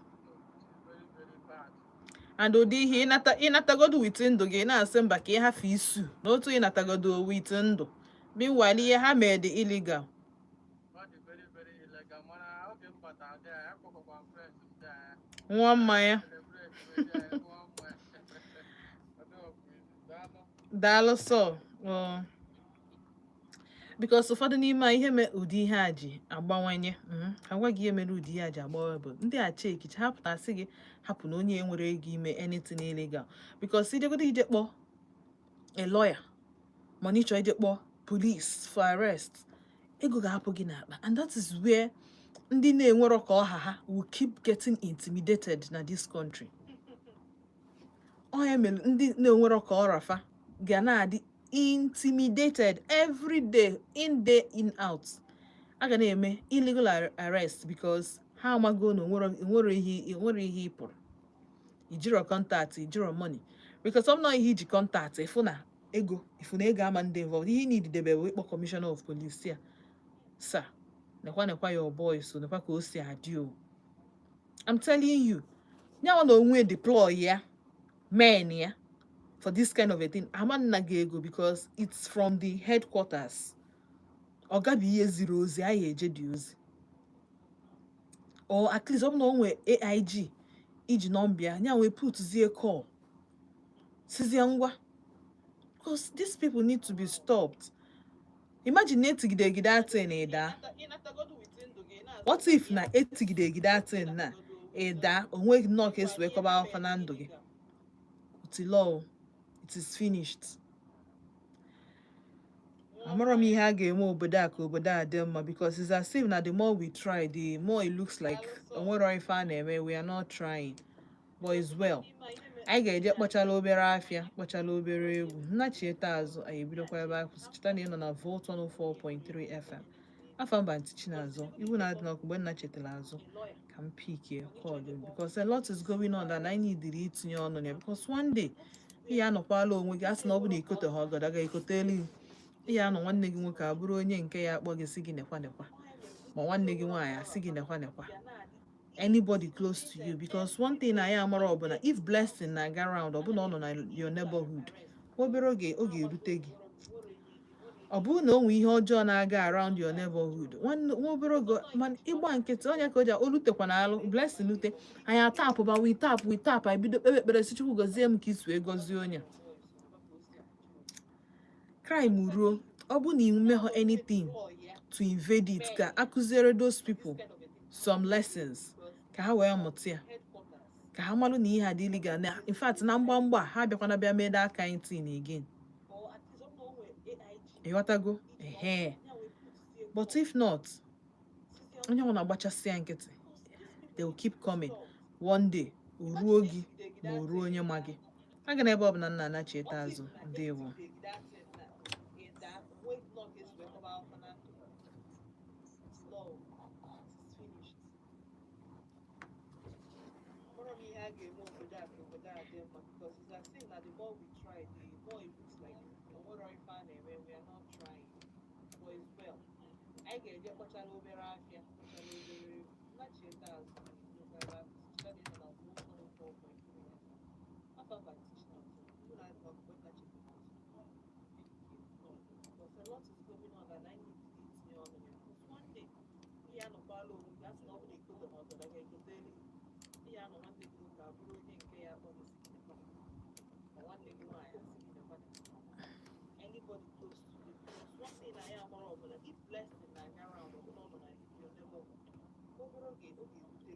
And ụdị ihe ịnata, ịnatagodo with ndụ gị, na-asị mba ka ị hafe isu n'otu ịnatagodo with ndụ. Meanwhile, ihe ha mee dị illegal. Ọ dị very very illegal, mana oge m batara there, akpọkọkwa m friends m there. Ṅụọ mmanya. Celebrate with there, ṅụọ mmanya. Ọ dịghị daalụ. Daalụ sọ. Ọ because ụfọdụ n'ime a, ihe me ụdị ihe a ji agbawanye, ka gwa gị ihe mere ụdị ihe a ji agbanwe bụ ndị a chekicha ha pụta sị gị hapụ na onye nwere ego ime anything illegal, because ijegodo ije kpọọ a lawyer, mana ịchọ ije kpọọ police for arrest, ego ga-apụ gị n'akpa. And that is where ndị na-enwerọ ka ọha ha will keep getting intimidated na this country. Ọ ya mere ndị na-enwerọ ka ọrafa ga na-adị intimidated every day, in day in out. A ga na-eme illegal arrest because ha amago na onwero ihe ị pụrụ, ijiro contact, ijiro money, because ọ nọ ihe iji contact ịfụ na ego, ịfụ na ego ama ndị involved. Ihe ị need debe bụ ịkpọ commissioner of police ya, "Sir, nekwa nekwa your boy, so nekwa ka o si adị o." I'm telling you, nyanwa na onwe deploy ya men ya for this kind of a thing, ama nna gị ego because it's from the headquarters. Ọ gabi ihe ziri ozi anyị eje dị ozi, or at least ọ bụ na o nwee AIG iji nọmba ya, nya wee putzie call, sizie ngwa, because these people need to be stopped. Imagine na etigide egide atin ịda. What if na etigide egide atin na ịda, onweghị nnọọ ka esi wee kọba akụkọ na ndụ gị? Utilo, it is finished. Amarọ m ihe a ga-eme obodo a ka obodo a dị mma, because it's as if na the more we try, the more it looks like onwero ife a na-eme. We are not trying, but it's well. Anyị ga-eje kpọchala obere afịa, kpọchala obere egwu, nnachieta azụ, anyị ebidokwa ebe anyị kwụsị. Cheta na ị nọ na Volt 104.3 FM. Afọ mba ntị Chinazụ iwu na-adị n'ọkụ. Mgbe nna chetara azụ, ka m pikie call, because a lot is going on and anyị need itinye ọnụ na ya, because one day ị ya anọkwala onwe gị, asị na ọ bụ na ikote ha ọgọdọ agaghị ekote elu. Ị ya anọ, nwanne gị nwoke abụrụ onye nke ya akpọ gị sị gị nekwa nekwa, ma nwanne gị nwaanyị asị gị nekwa nekwa, anybody close to you, because one thing anyị amara ọbụla, if blessing na-aga round, ọbụna ọ nọ na your neighborhood, obere oge ọ ga-erute gị. Ọ bụrụ na o nwee ihe ọjọọ na-aga around your neighborhood, nwanne, nwa obere oge, mana ịgba nkịtị, onye ka o ji olutekwa na alụ blessing lute anyị, atapụba, we tap, we tap, anyị bido kpebe ekpere si Chukwu gọzie m ka isi wee gọzie onye a. Crime ruo, ọ bụ na imehọ anything to invade it, ka akụziere those people some lessons ka ha wee mụta ya, ka ha malụ na ihe a dị illegal. Na in fact, na mgbamgba a, ha bịakwana bịa mee that kind thing again, ịghọtago? Ehe, but if not, onye ọ na-agbachasị ya nkịtị, they will keep coming. One day o ruo gị, ma o ruo onye ma gị aga na ebe ọ bụla nna anachieta azụ. Ndewo. Amara m ihe a ga-eme obodo a ka obodo a dị mma, because it's as if na the more we try, the more it looks like onwero ife a na-eme. We are not trying, but it's well. Anyị ga-eje kpọchala obere afịa, kpọchala obere egwu, nnachieta azụ, ebidokwa ebe a kwụsị. Cheta na ị nọ na Volt 104.3 FM. Afọ mba Chinazụ iwu na-adị n'ọkụ. Mgbe nnachieta azụ, because a lot is going on and anyị need itinye ọnụ ya, because one day ihe anọkwala onwe gị, asị na ọ bụ na ikote ma ọgọdọ ga-ekote elu. Ihe anọ, nwanne gị nwoke abụrụ onye nke ya akpọ gị sị gị nekwa, ma nwanne gị nwaanyị asị gị nekwa, anybody close to you, because one thing anyị amara ọbụla, if blessing na-aga round, ọbụla ọ nọ na your neighborhood, obere oge ọ ga-erute gị.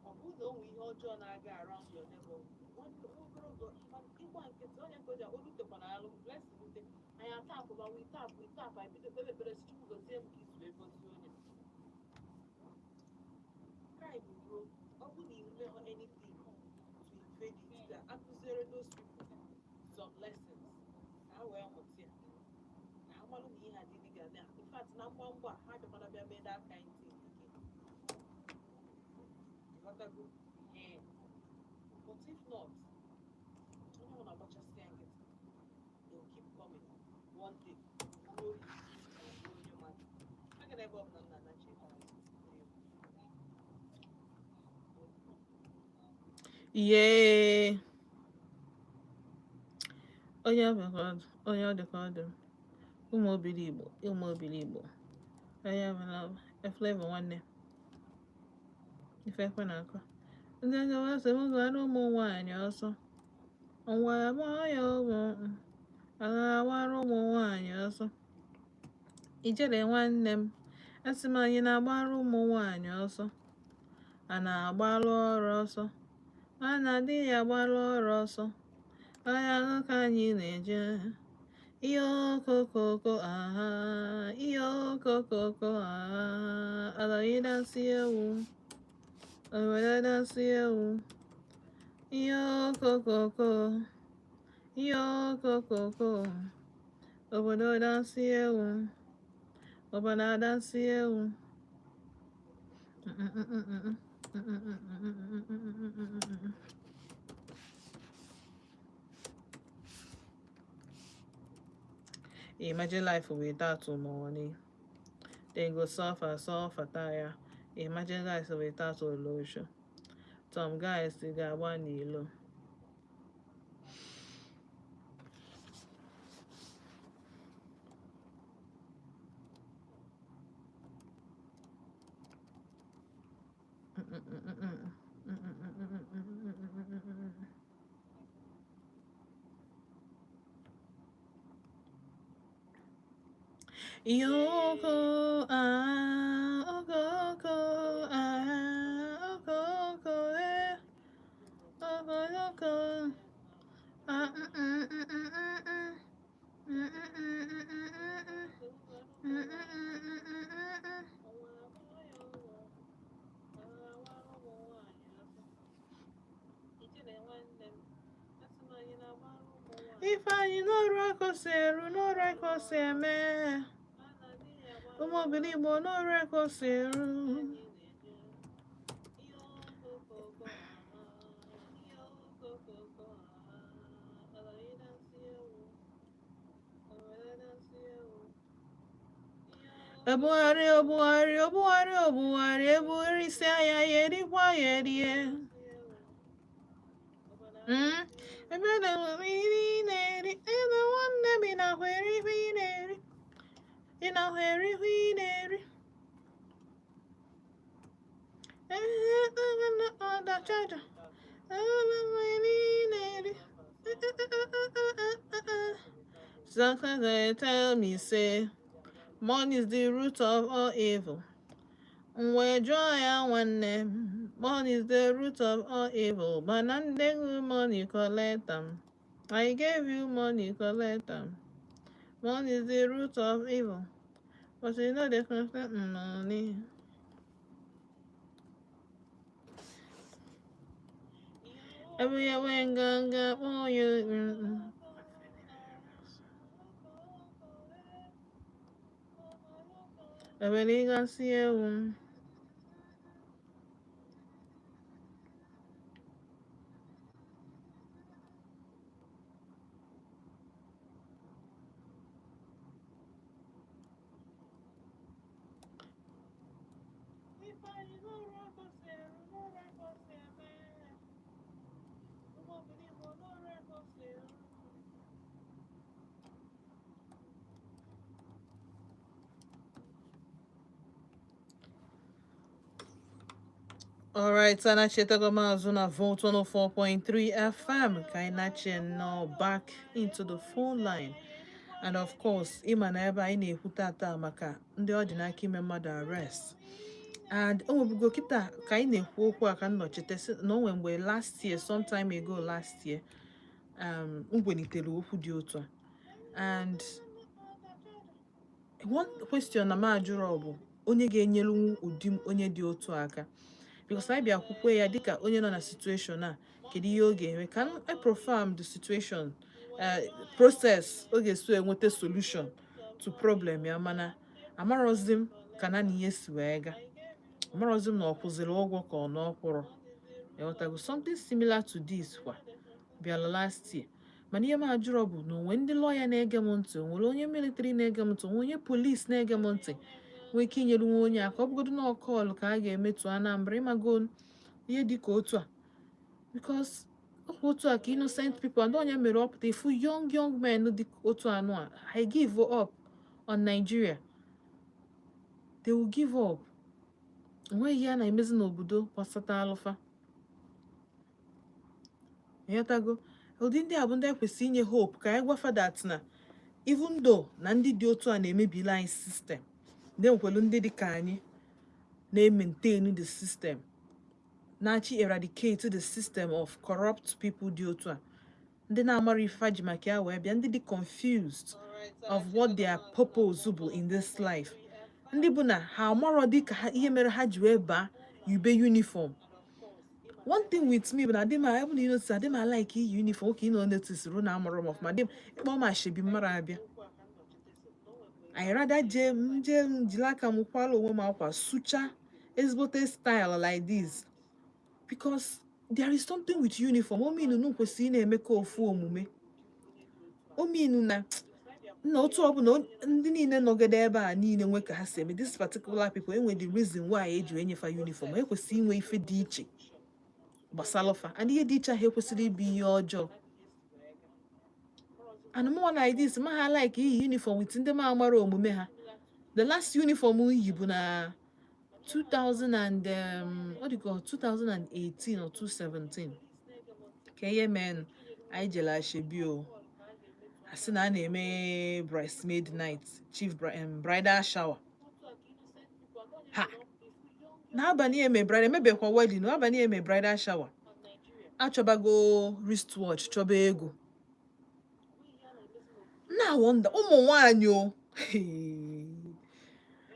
Ọ bụrụ na o nwee ihe ọjọọ na-aga around your neighborhood, nwanne, obere oge, mana ịgba nkịtị, onye ka o ji olutekwa na alụ blessing lute anyị, atapụba, we tap, we tap, anyị bido kpebe ekpere si Chukwu gọzie m ka isi wee gọzie onye a. Crime ruo, ọ bụ na imehọ anything to invade it, ka akụziere those people some lessons ka ha wee mụta ya, ka ha malụ na ihe a dị illegal. Na in fact, na mgbamgba a, ha bịakwana bịa mee that kind thing again, ịghọtago? Ee, but if not, onye ọ na Agbachasịa nkịtị, they will keep coming. One day, gbuo gị ma ọ gbuo onye mmadụ aga n'ebe ọbụla m na-anachi. Yee. Onye ọ bụ ka ọ dị, onye ọ dị ka ọ dị. Ụmụ obili Igbo, ụmụ obili Igbo. Onye ọbụla Flavor nwanne. Ife ekwe na-akọ. Ndị ọjọọ sị m gwara ụmụ nwaanyị ọsọ. Ngwa gbaa ya ọgwụ. A na-agbara ụmụ nwaanyị ọsọ. Ijele nwanne m. Asị m anyị na-agbara ụmụ nwaanyị ọsọ. A na-agbalụ ọrụ ọsọ. A na-adị ya agbalụ ọrụ ọsọ. Ahịa ka anyị na-eje. Ihe okokoko aha, ihe okokoko aha, alọghịdasị ewu, oweredasị ewu, ihe okokoko, ihe okokoko, obodo dasị ewu, obodo adasị ewu. Imagine life without money. Then go suffer, suffer, tire. Imagine life without olution. Some guys they ga-agba n'ilo. Yoko ah, oko ah, oko eh, oko oko ah, mm mm mm mm mm mm mm mm mm mm mm mm mm mm. Ifeanyị n'ọrụ aka o si eru, n'ọrụ aka o si eme. Ụmụ obili Igbo, n'ọrụ aka o si eru. Ebugharị, obugharị, obugharị, obugharị, ebugharị isi anya ya erikwa ya erie. Ebe na-enwe ihe ị na-eri, ebe nwanne m ị na-ahụ eri ihe ị na-eri. Ị na-ahụ eri ihe ị na-eri. Ọdachaja. Ebe na-eri. Sometimes they tell me say money is the root of all evil. M wee jụọ ya, nwanne m, money is the root of all evil, mana ndị gị money collect am. I gave you money, collect am. Money is the root of evil, but you know they collect money. Everywhere nganga kpọọ ya. Ebele ịgasị ewu. All right, anachetago m azụ na Volt 104.3 FM ka anyị na-ache nnọọ back into the phone line. And of course, ịma na ebe anyị na-ekwu tata maka ndị ọ dị n'aka ime mmadụ arrest. And o nwebugo kịta ka anyị na-ekwu okwu a ka nnọchite sị na o nwe mgbe last year, sometime ago last year, m welitere okwu dị otu a. And one question na m ajụrụ bụ onye ga-enyelu ụdị onye dị otu a aka, because anyị bịa kwukwe ya dịka onye nọ na situation a, kedu ihe ọ ga-eme? Ka I profile the situation, process ọ ga-esi enweta solution to problem ya, mana amarọzi m ka na ihe si wee gaa, amarọzi m na ọ kwụziri ụgwọ ka ọ na ọ kwụrụ. Ịghọtago? Something similar to this kwa bịara last year, mana Mana ihe m ajụrọ bụ na onwe ndị lawyer na-ege m ntị, onwere onye military na-ege m ntị, onwe onye police na-ege m ntị nwee ike inyere nwa onye aka, ọ bụgodu na call ka a ga-emetụ Anambra, ịmago ihe dị ka otu a, because ọkwa otu a ka innocent people and onye mere ọpụta ifu young young men dị otu anụ a, I give up on Nigeria. They will give up. Onweghị ihe a na-emezi n'obodo gbasata alụfa. Ịghọtago? Ụdị ndị a bụ ndị ekwesịrị inye hope, ka anyị gwa fa that na even though na ndị dị otu a na-emebili anyị system, ndị nwekwelu ndị dị ka anyị na-maintain the system, na-achị eradicate the system of corrupt people dị otu a, ndị na-amara ife ji maka ya wee bịa, ndị dị confused of what their purpose bụ in this life, ndị bụ na ha amarọ dị ka ha ihe mere ha ji wee baa yube uniform. One thing with me bụ na adị m, ebe na notice, adị m like iyi uniform. Oke ị nọ notice ruo na amụrụ m ọfụma, dị m ịkpọ m ashebi mmadụ abịa. I rather jee m jee m jiri aka m kwara onwe m akwa, sucha ezigbote style like this, because there is something with uniform. O mean unu kwesịrị ị na-emekọ ofu omume. O mean na nna otu ọbụla ndị niile nọgide ebe a niile nwe ka ha si eme. This particular people enwe the reason why eji wee nyefa uniform. Ekwesịrị inwe ife dị iche gbasara fa, and ihe dị iche ahụ ekwesịrị ịbụ ihe ọjọọ. And mụnwa like this ma ha like iyi uniform with ndị ma amara omume ha. The last uniform m yi bụ na 2000 and what do you call, 2018 or 2017, ka ihe mee anyị jere ashebi o, asị na a na-eme bridesmaid night, chief bridal shower ha n'abalị. Eme bridal, emebekwa wedding n'abalị, eme bridal shower. Achọbago wristwatch, chọba ego na wonder ụmụ nwanyị o.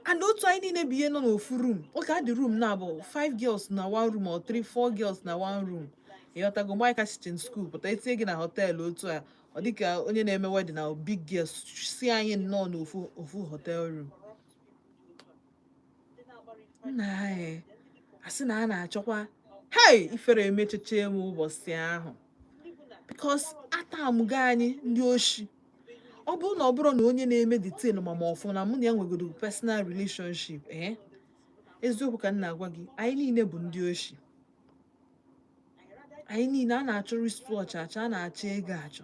And otu anyị niile bụ ihe nọ n'ofu room. Oge adị room na bụ five girls na one room or three, four girls na one room. Ịghọtago? Mgbe anyị ka siche school pụta, etinye gị na hotel otu a, ọ dịka onye na-eme wedding na big girls si anyị nnọọ n'ofu ofu hotel room. Nna anyị asị na a na-achọkwa, hey, ifere emecheche m ụbọchị ahụ, because atamụgo anyị ndị oshi. Ọ bụrụ na ọ bụrụ na onye na-eme the thing ma ma ọfụ na mụ na ya nwegodo personal relationship, ee, eziokwu ka m na-agwa gị, anyị niile bụ ndị oshi. Anyị niile a na-achọ wristwatch achọ, a na-achọ ego achọ,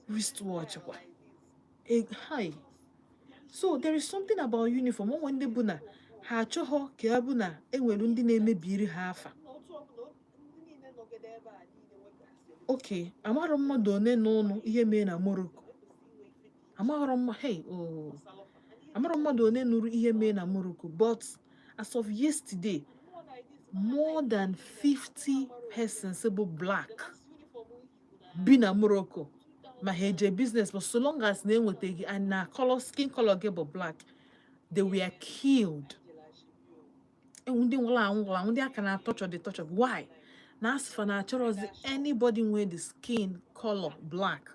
wristwatch kwa. Hi, so there is something about uniform. Onwe ndị bụ na ha achọghọ ka ya bụ na enwere ndị na-emebiri ha afa. Okay, amarọ mmadụ one n'ụnụ ihe mee na Morocco. Amarọ mma, hey, oh, amarọ mmadụ one nụrụ ihe mee na Morocco, but as of yesterday, more than 50 persons bụ black bi na Morocco, ma ha eje business, but so long as na enwetaghị and na color, skin color gị bụ black, they were killed. Enwe ndị nwụrụ anwụ, nwụrụ anwụ, ndị aka na-atọchọ dị tọchọ. Why? Na asịfa na achọrọzi anybody nwee the skin color black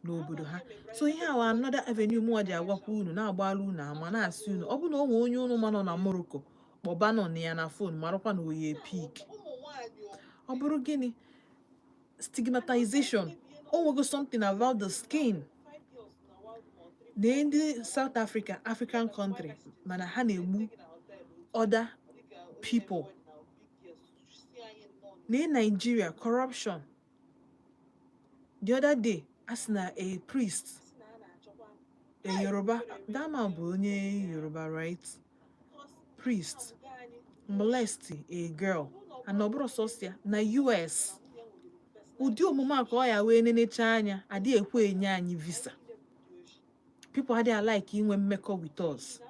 n'obodo ha. So ihe a another avenue mụnwa ji agwakwa unu, na-agbara unu ama, na-asị unu, ọ bụ na o nwee onye unu ma nọ na Morocco, kpọba nọ na ya na phone, marakwa na oye pik. Ọ bụrụ gịnị? Stigmatization. O nwego something about the skin. Na ndị South Africa, African country, mana ha na-egbu other people. Na Nigeria, corruption. The other day, a sị na a priest, a Yoruba, that man bụ onye Yoruba, right, priest molest a girl, and ọ bụrụ sọsọ ya na US. Ụdị omume a ka ọ ya wee nenecha anya adịghị ekwe enye anyị visa. People adịghị like inwe mmekọ with us.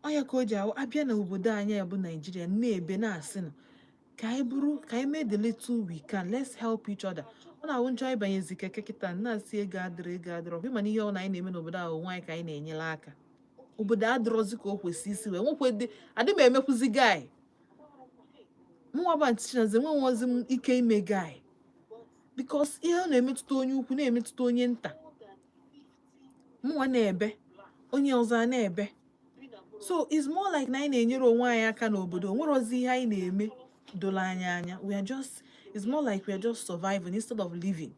Ọ ya ka o ji awụ abịa n'obodo anyị bụ Naijiria, na-ebe na-asị nụ ka anyị bụrụ, ka anyị mee the little we can, let's help each other. Ọ na-awụ nchọ ịbanyezi keke kịta, na-asị ego adịrị, ego adịrị ọkwa. Ịma na ihe ọ na anyị na-eme n'obodo ahụ, onwe anyị ka anyị na-enyere aka. Obodo adịrọzi ka o kwesị isi wee nwekwe dị. Adị m emekwuzi guy mụnwa bụ Aunty Chineze, enwenwozi m ike ime guy, because ihe ọ na-emetụta onye ukwu na-emetụta onye nta. Mụnwa na-ebe, onye ọzọ a na-ebe. So it's more like na anyị na-enyere onwe anyị aka n'obodo. Onwerozi ihe anyị na-eme. Doro anya anya, we are just, it's more like we are just surviving instead of living.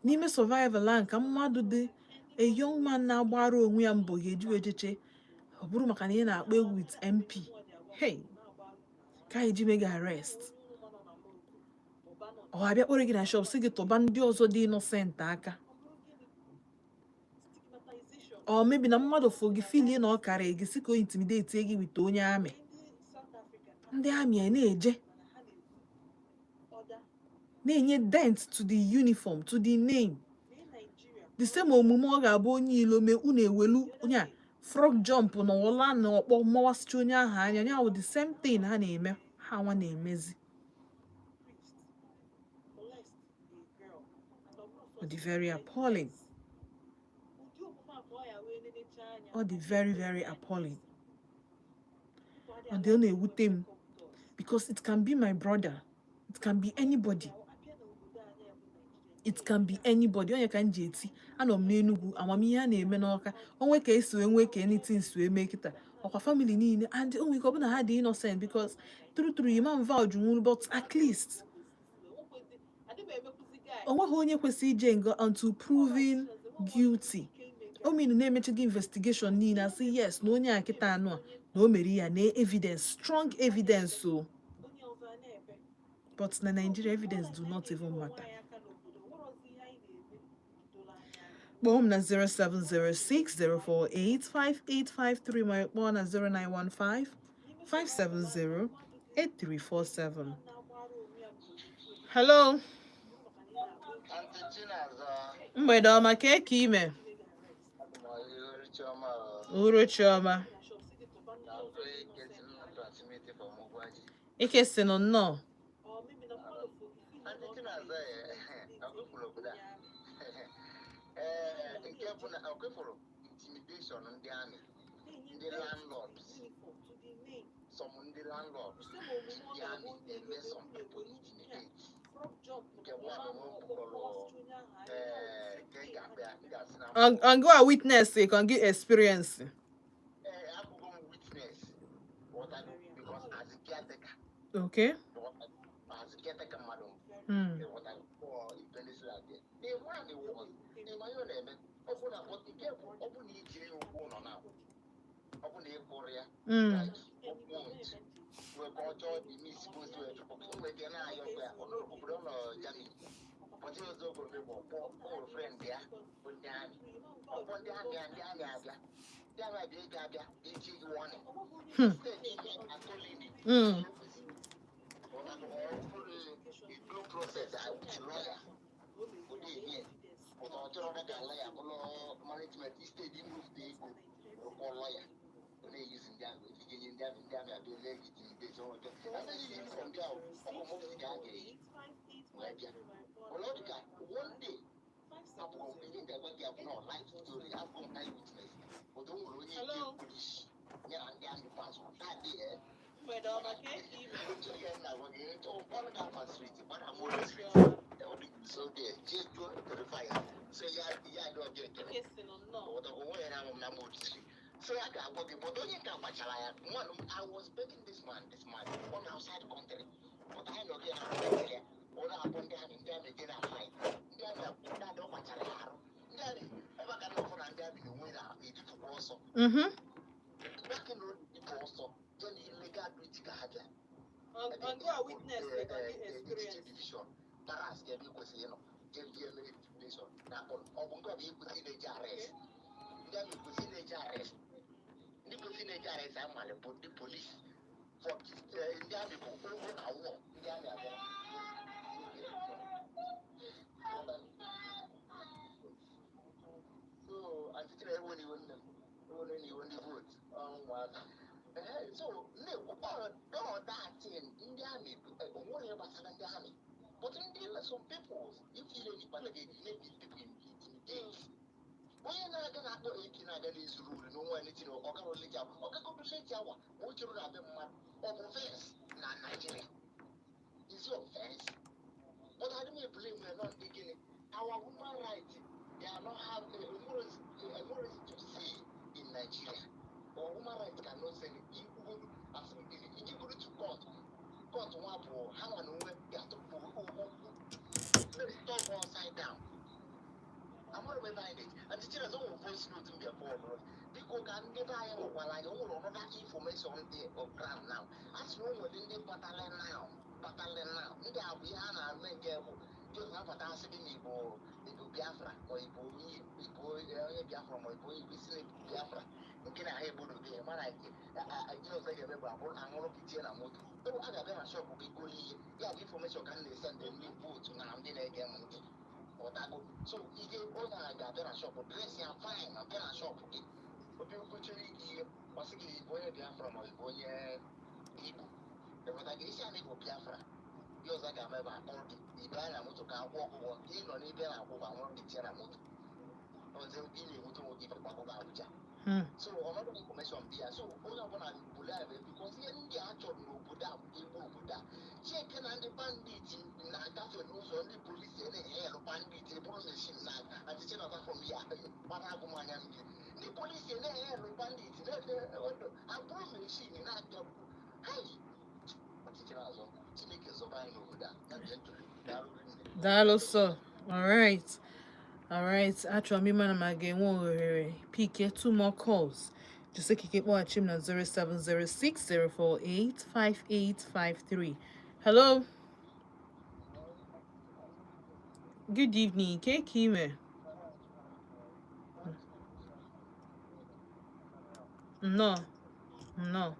N'ime survival a, ka mmadụ dị, a young man na-agbara onwe ya mbọ ga-eji wee jeche, ọ bụrụ maka na ị na-akpọ egwu with MP, hey, ka anyị ji mee gị arrest, ọ abịa kpọrọ gị na shop, sị gị tụba ndị ọzọ dị innocent aka, ọ mebi na mmadụ fụ gị, feelie na ọ karịa gị, sị ka o intimidate gị with onye amị. Ndị amị a na-eje na-enye dent to the uniform, to the name. The same omume ọ ga-abụ onye ilo mee, unu ewelu onye a frog jump na ụla na ọkpọ mmawasịcha onye ahụ anya ya wụ. The same thing ha na-eme, ha nwa na-emezi. Ọ dị very appalling. Ọ dị very, very appalling. Ọ dị, ọ na-ewute m because it can be my brother, it can be anybody, it can be anybody. Onye ka m ji eti, anọ m n'Enugwu, amamihe a na-eme n'Ọka, onwe ka esi wee nwee ka anything si wee mee kịta, ọkwa family niile, and o nwere ike ọ bụ na ha dị innocent, because true true, imam vouch nwuru, but at least onweghị onye kwesịrị ije nga until proven guilty. O mean na-emechaghị investigation niile, asị yes, na onye a kịta anụ a na o mere ya na evidence, strong evidence o. But na Nigeria, evidence do not even matter. Kpọọ m na 07060485853, ma kpọọ na 0915 570 8347. Hello. Aunty Chinaza. Mgbede ọma, ka eke ime? Chioma. Uhuruchi ọma. Na Ike si m transmit from Ugwaji. Ike si nụ nnọọ. Aunty Chinaza, ọkụfụrụ obodo a. Ee, nke bụ na ọkụfụrụ intimidation ndị amị, ndị landlords, some ndị landlords, ndị amị na-eme some people intimidate. Nke bụ na onwe mkpụrụ ee nke ga-abịa m ga-asị na On go a witness ka on gị experience. Ee, abụgo m witness, ghọtago, because as a caretaker, as a caretaker mmadụ the man was ịma ihe ọ na-eme, ọ bụ na nke bụ ọ bụ na ijiri ya ụgwọ ụlọ na ọ bụ na ị kwụrụ ya like one month wee ka ọ chọọ the miss post wee chụpụ o nwere ike na-ayọ ya ọ nọrọ obodo, ọ nọ Germany, pọtụ ọzọ obodo bụ ọkpọ ọrụ friend ya bụ ndị amị, ọkpọ ndị amị a, ndị amị abịa, ndị amị abịa, ego abịa echi gị warning steeti ime atolini due process with lawyer ụdị eme pụta, ọ chọrọ ka lawyer bụrụ management instead imove ego rụkpọ lawyer, ọ na-eyuzi ndị ahụ ejije nye ndị amị, ndị amị abịa lee gị intimidation ọjọọ anaghị uniform ndị ahụ ọkụ mọfti ka a ga-eyi wee bịa. Mana ọ dị ka one day abụọ m ihe ga-agwa gị abụ na life story, abụọ m eye witness, but o nwere onye nke polisi ya na ndị amị pasụ that day, eh. Mgbede ọma, ka eke ime? Otu ihe m na-agwa gị, ụfọdụ ga-afa street gbara m ụlọ street ọ dị so there, jee jụọ verify ya, so ya ya dị ọbịa ekele. Ike si nụ nnọọ. Onwe ya na-amụ m na mma street, so ya ga-agwa gị, but onye nke gbachara ya one, I was begging this man on outside country, but anyị nọ gị na Nigeria, ọ na-akpọ ndị amị, ndị amị je na fight, ndị amị ndị amị ọ gbachara ya arụ, ndị amị ebe a ka na-afụ na ndị amị na onwe na-edipụkwa ọsọ back in road, ọsọ je na illegal duty ka ha bịa. On go a witness ka gị experience. Division barracks ka ebe ị kwesịrị ịnọ jee jee mere intimidation na akpọrọ ọ bụ nke ọ bụ ịkwesị na-eji arrest ndị amị, kwesị na-eji arrest ndị kwesị na-eji arrest amalị bụ ndị polisi for ndị amị bụ ụgwọ na wọ ndị amị abịa. So achịchịrị ewe n'iwe nne m ewe n'iwe ndị votu ụmụaka. So na-ekwukwa datin ndị amị onwere ihe gbasara ndị amị, but ndị some people if you know ịkpata ga-make these people intimidate onye na-aga na-akpọ eke na-aga n'ezuru uri n'onwe ya n'etiri ọgara leji awa ọgagodo leji awa ma o chere na-abịa mmadụ ọ bụ fence na Nigeria is your fence, but I don't blame you. Not ndị gịnị our human rights, they are not have a moral to say in Nigeria. Our human rights cannot say ikwugodu asị iji That nwa bụ ha nwa na onwe ga-atụpụ okwu turn upside down. Amara m ebe anyị na-eji. And Chinasa, o nwere voice note m bịa forward. Biko, ka ndị be anyị nwekwara anyị, o nwere ọnọdụ information dị on ground now. A sị na o nwere ndị batara now, batara now. Ndị a bụ ihe a na-eme, nke bụ just abata, asị gị na Igbo Biafra, ma Igbo onye Igbo, onye Biafra, ma Igbo onye Igbo isi na Biafra nke na ha egbodo gị, mana ihe ọzọ ga-eme bụ abụrụ aṅụrụ gị tie na moto. A ga-abịa na shop gị goro ihe ya. Bụ information ka m na-ese ndị vote na ndị na-ege m ntị. Ọtago? So ihe onye a ga-abịa na shop, dress ya fine, ma bịa na shop gị, obi kwuchere gị ihe, ọsị gị Igbo onye Biafra ma Igbo onye Igbo. Eweta gị isi a na Igbo Biafra, ihe ọzọ ga-eme bụ akpọrọ gị ibe anya moto ka akwụ ọgwụgwọ ị nọ n'ebe na-akwụ ụgwọ, anwụrụ gị tie na moto ọzọ, ị na-enweta onwe gị gbagọba Abuja. So ọnọdụ information dị ya. So onye ọbụla bulu ya bụ because ihe ndị a chọrọ n'obodo a bụ igbu obodo a. Cheke na ndị bandit na-agafe n'ụzọ, ndị polisi na-ehelụ bandit eburu machine na achịchị na from ya gbara agụmanya mmiri. Ndị polisi na-ehelụ bandit abụrụ machine na-aga. Hai, ọchịchị azọ. Chineke zọba anyị n'obodo a na gently. Daalụ rinne. Daalụ sọ. Alright, achọrọ m ịma na ma ga-enwe ohere pick two more calls. Just kike kpọghachi m na 07060485853. Hello, good evening. Ke ka ime? Nnọọ, nnọọ.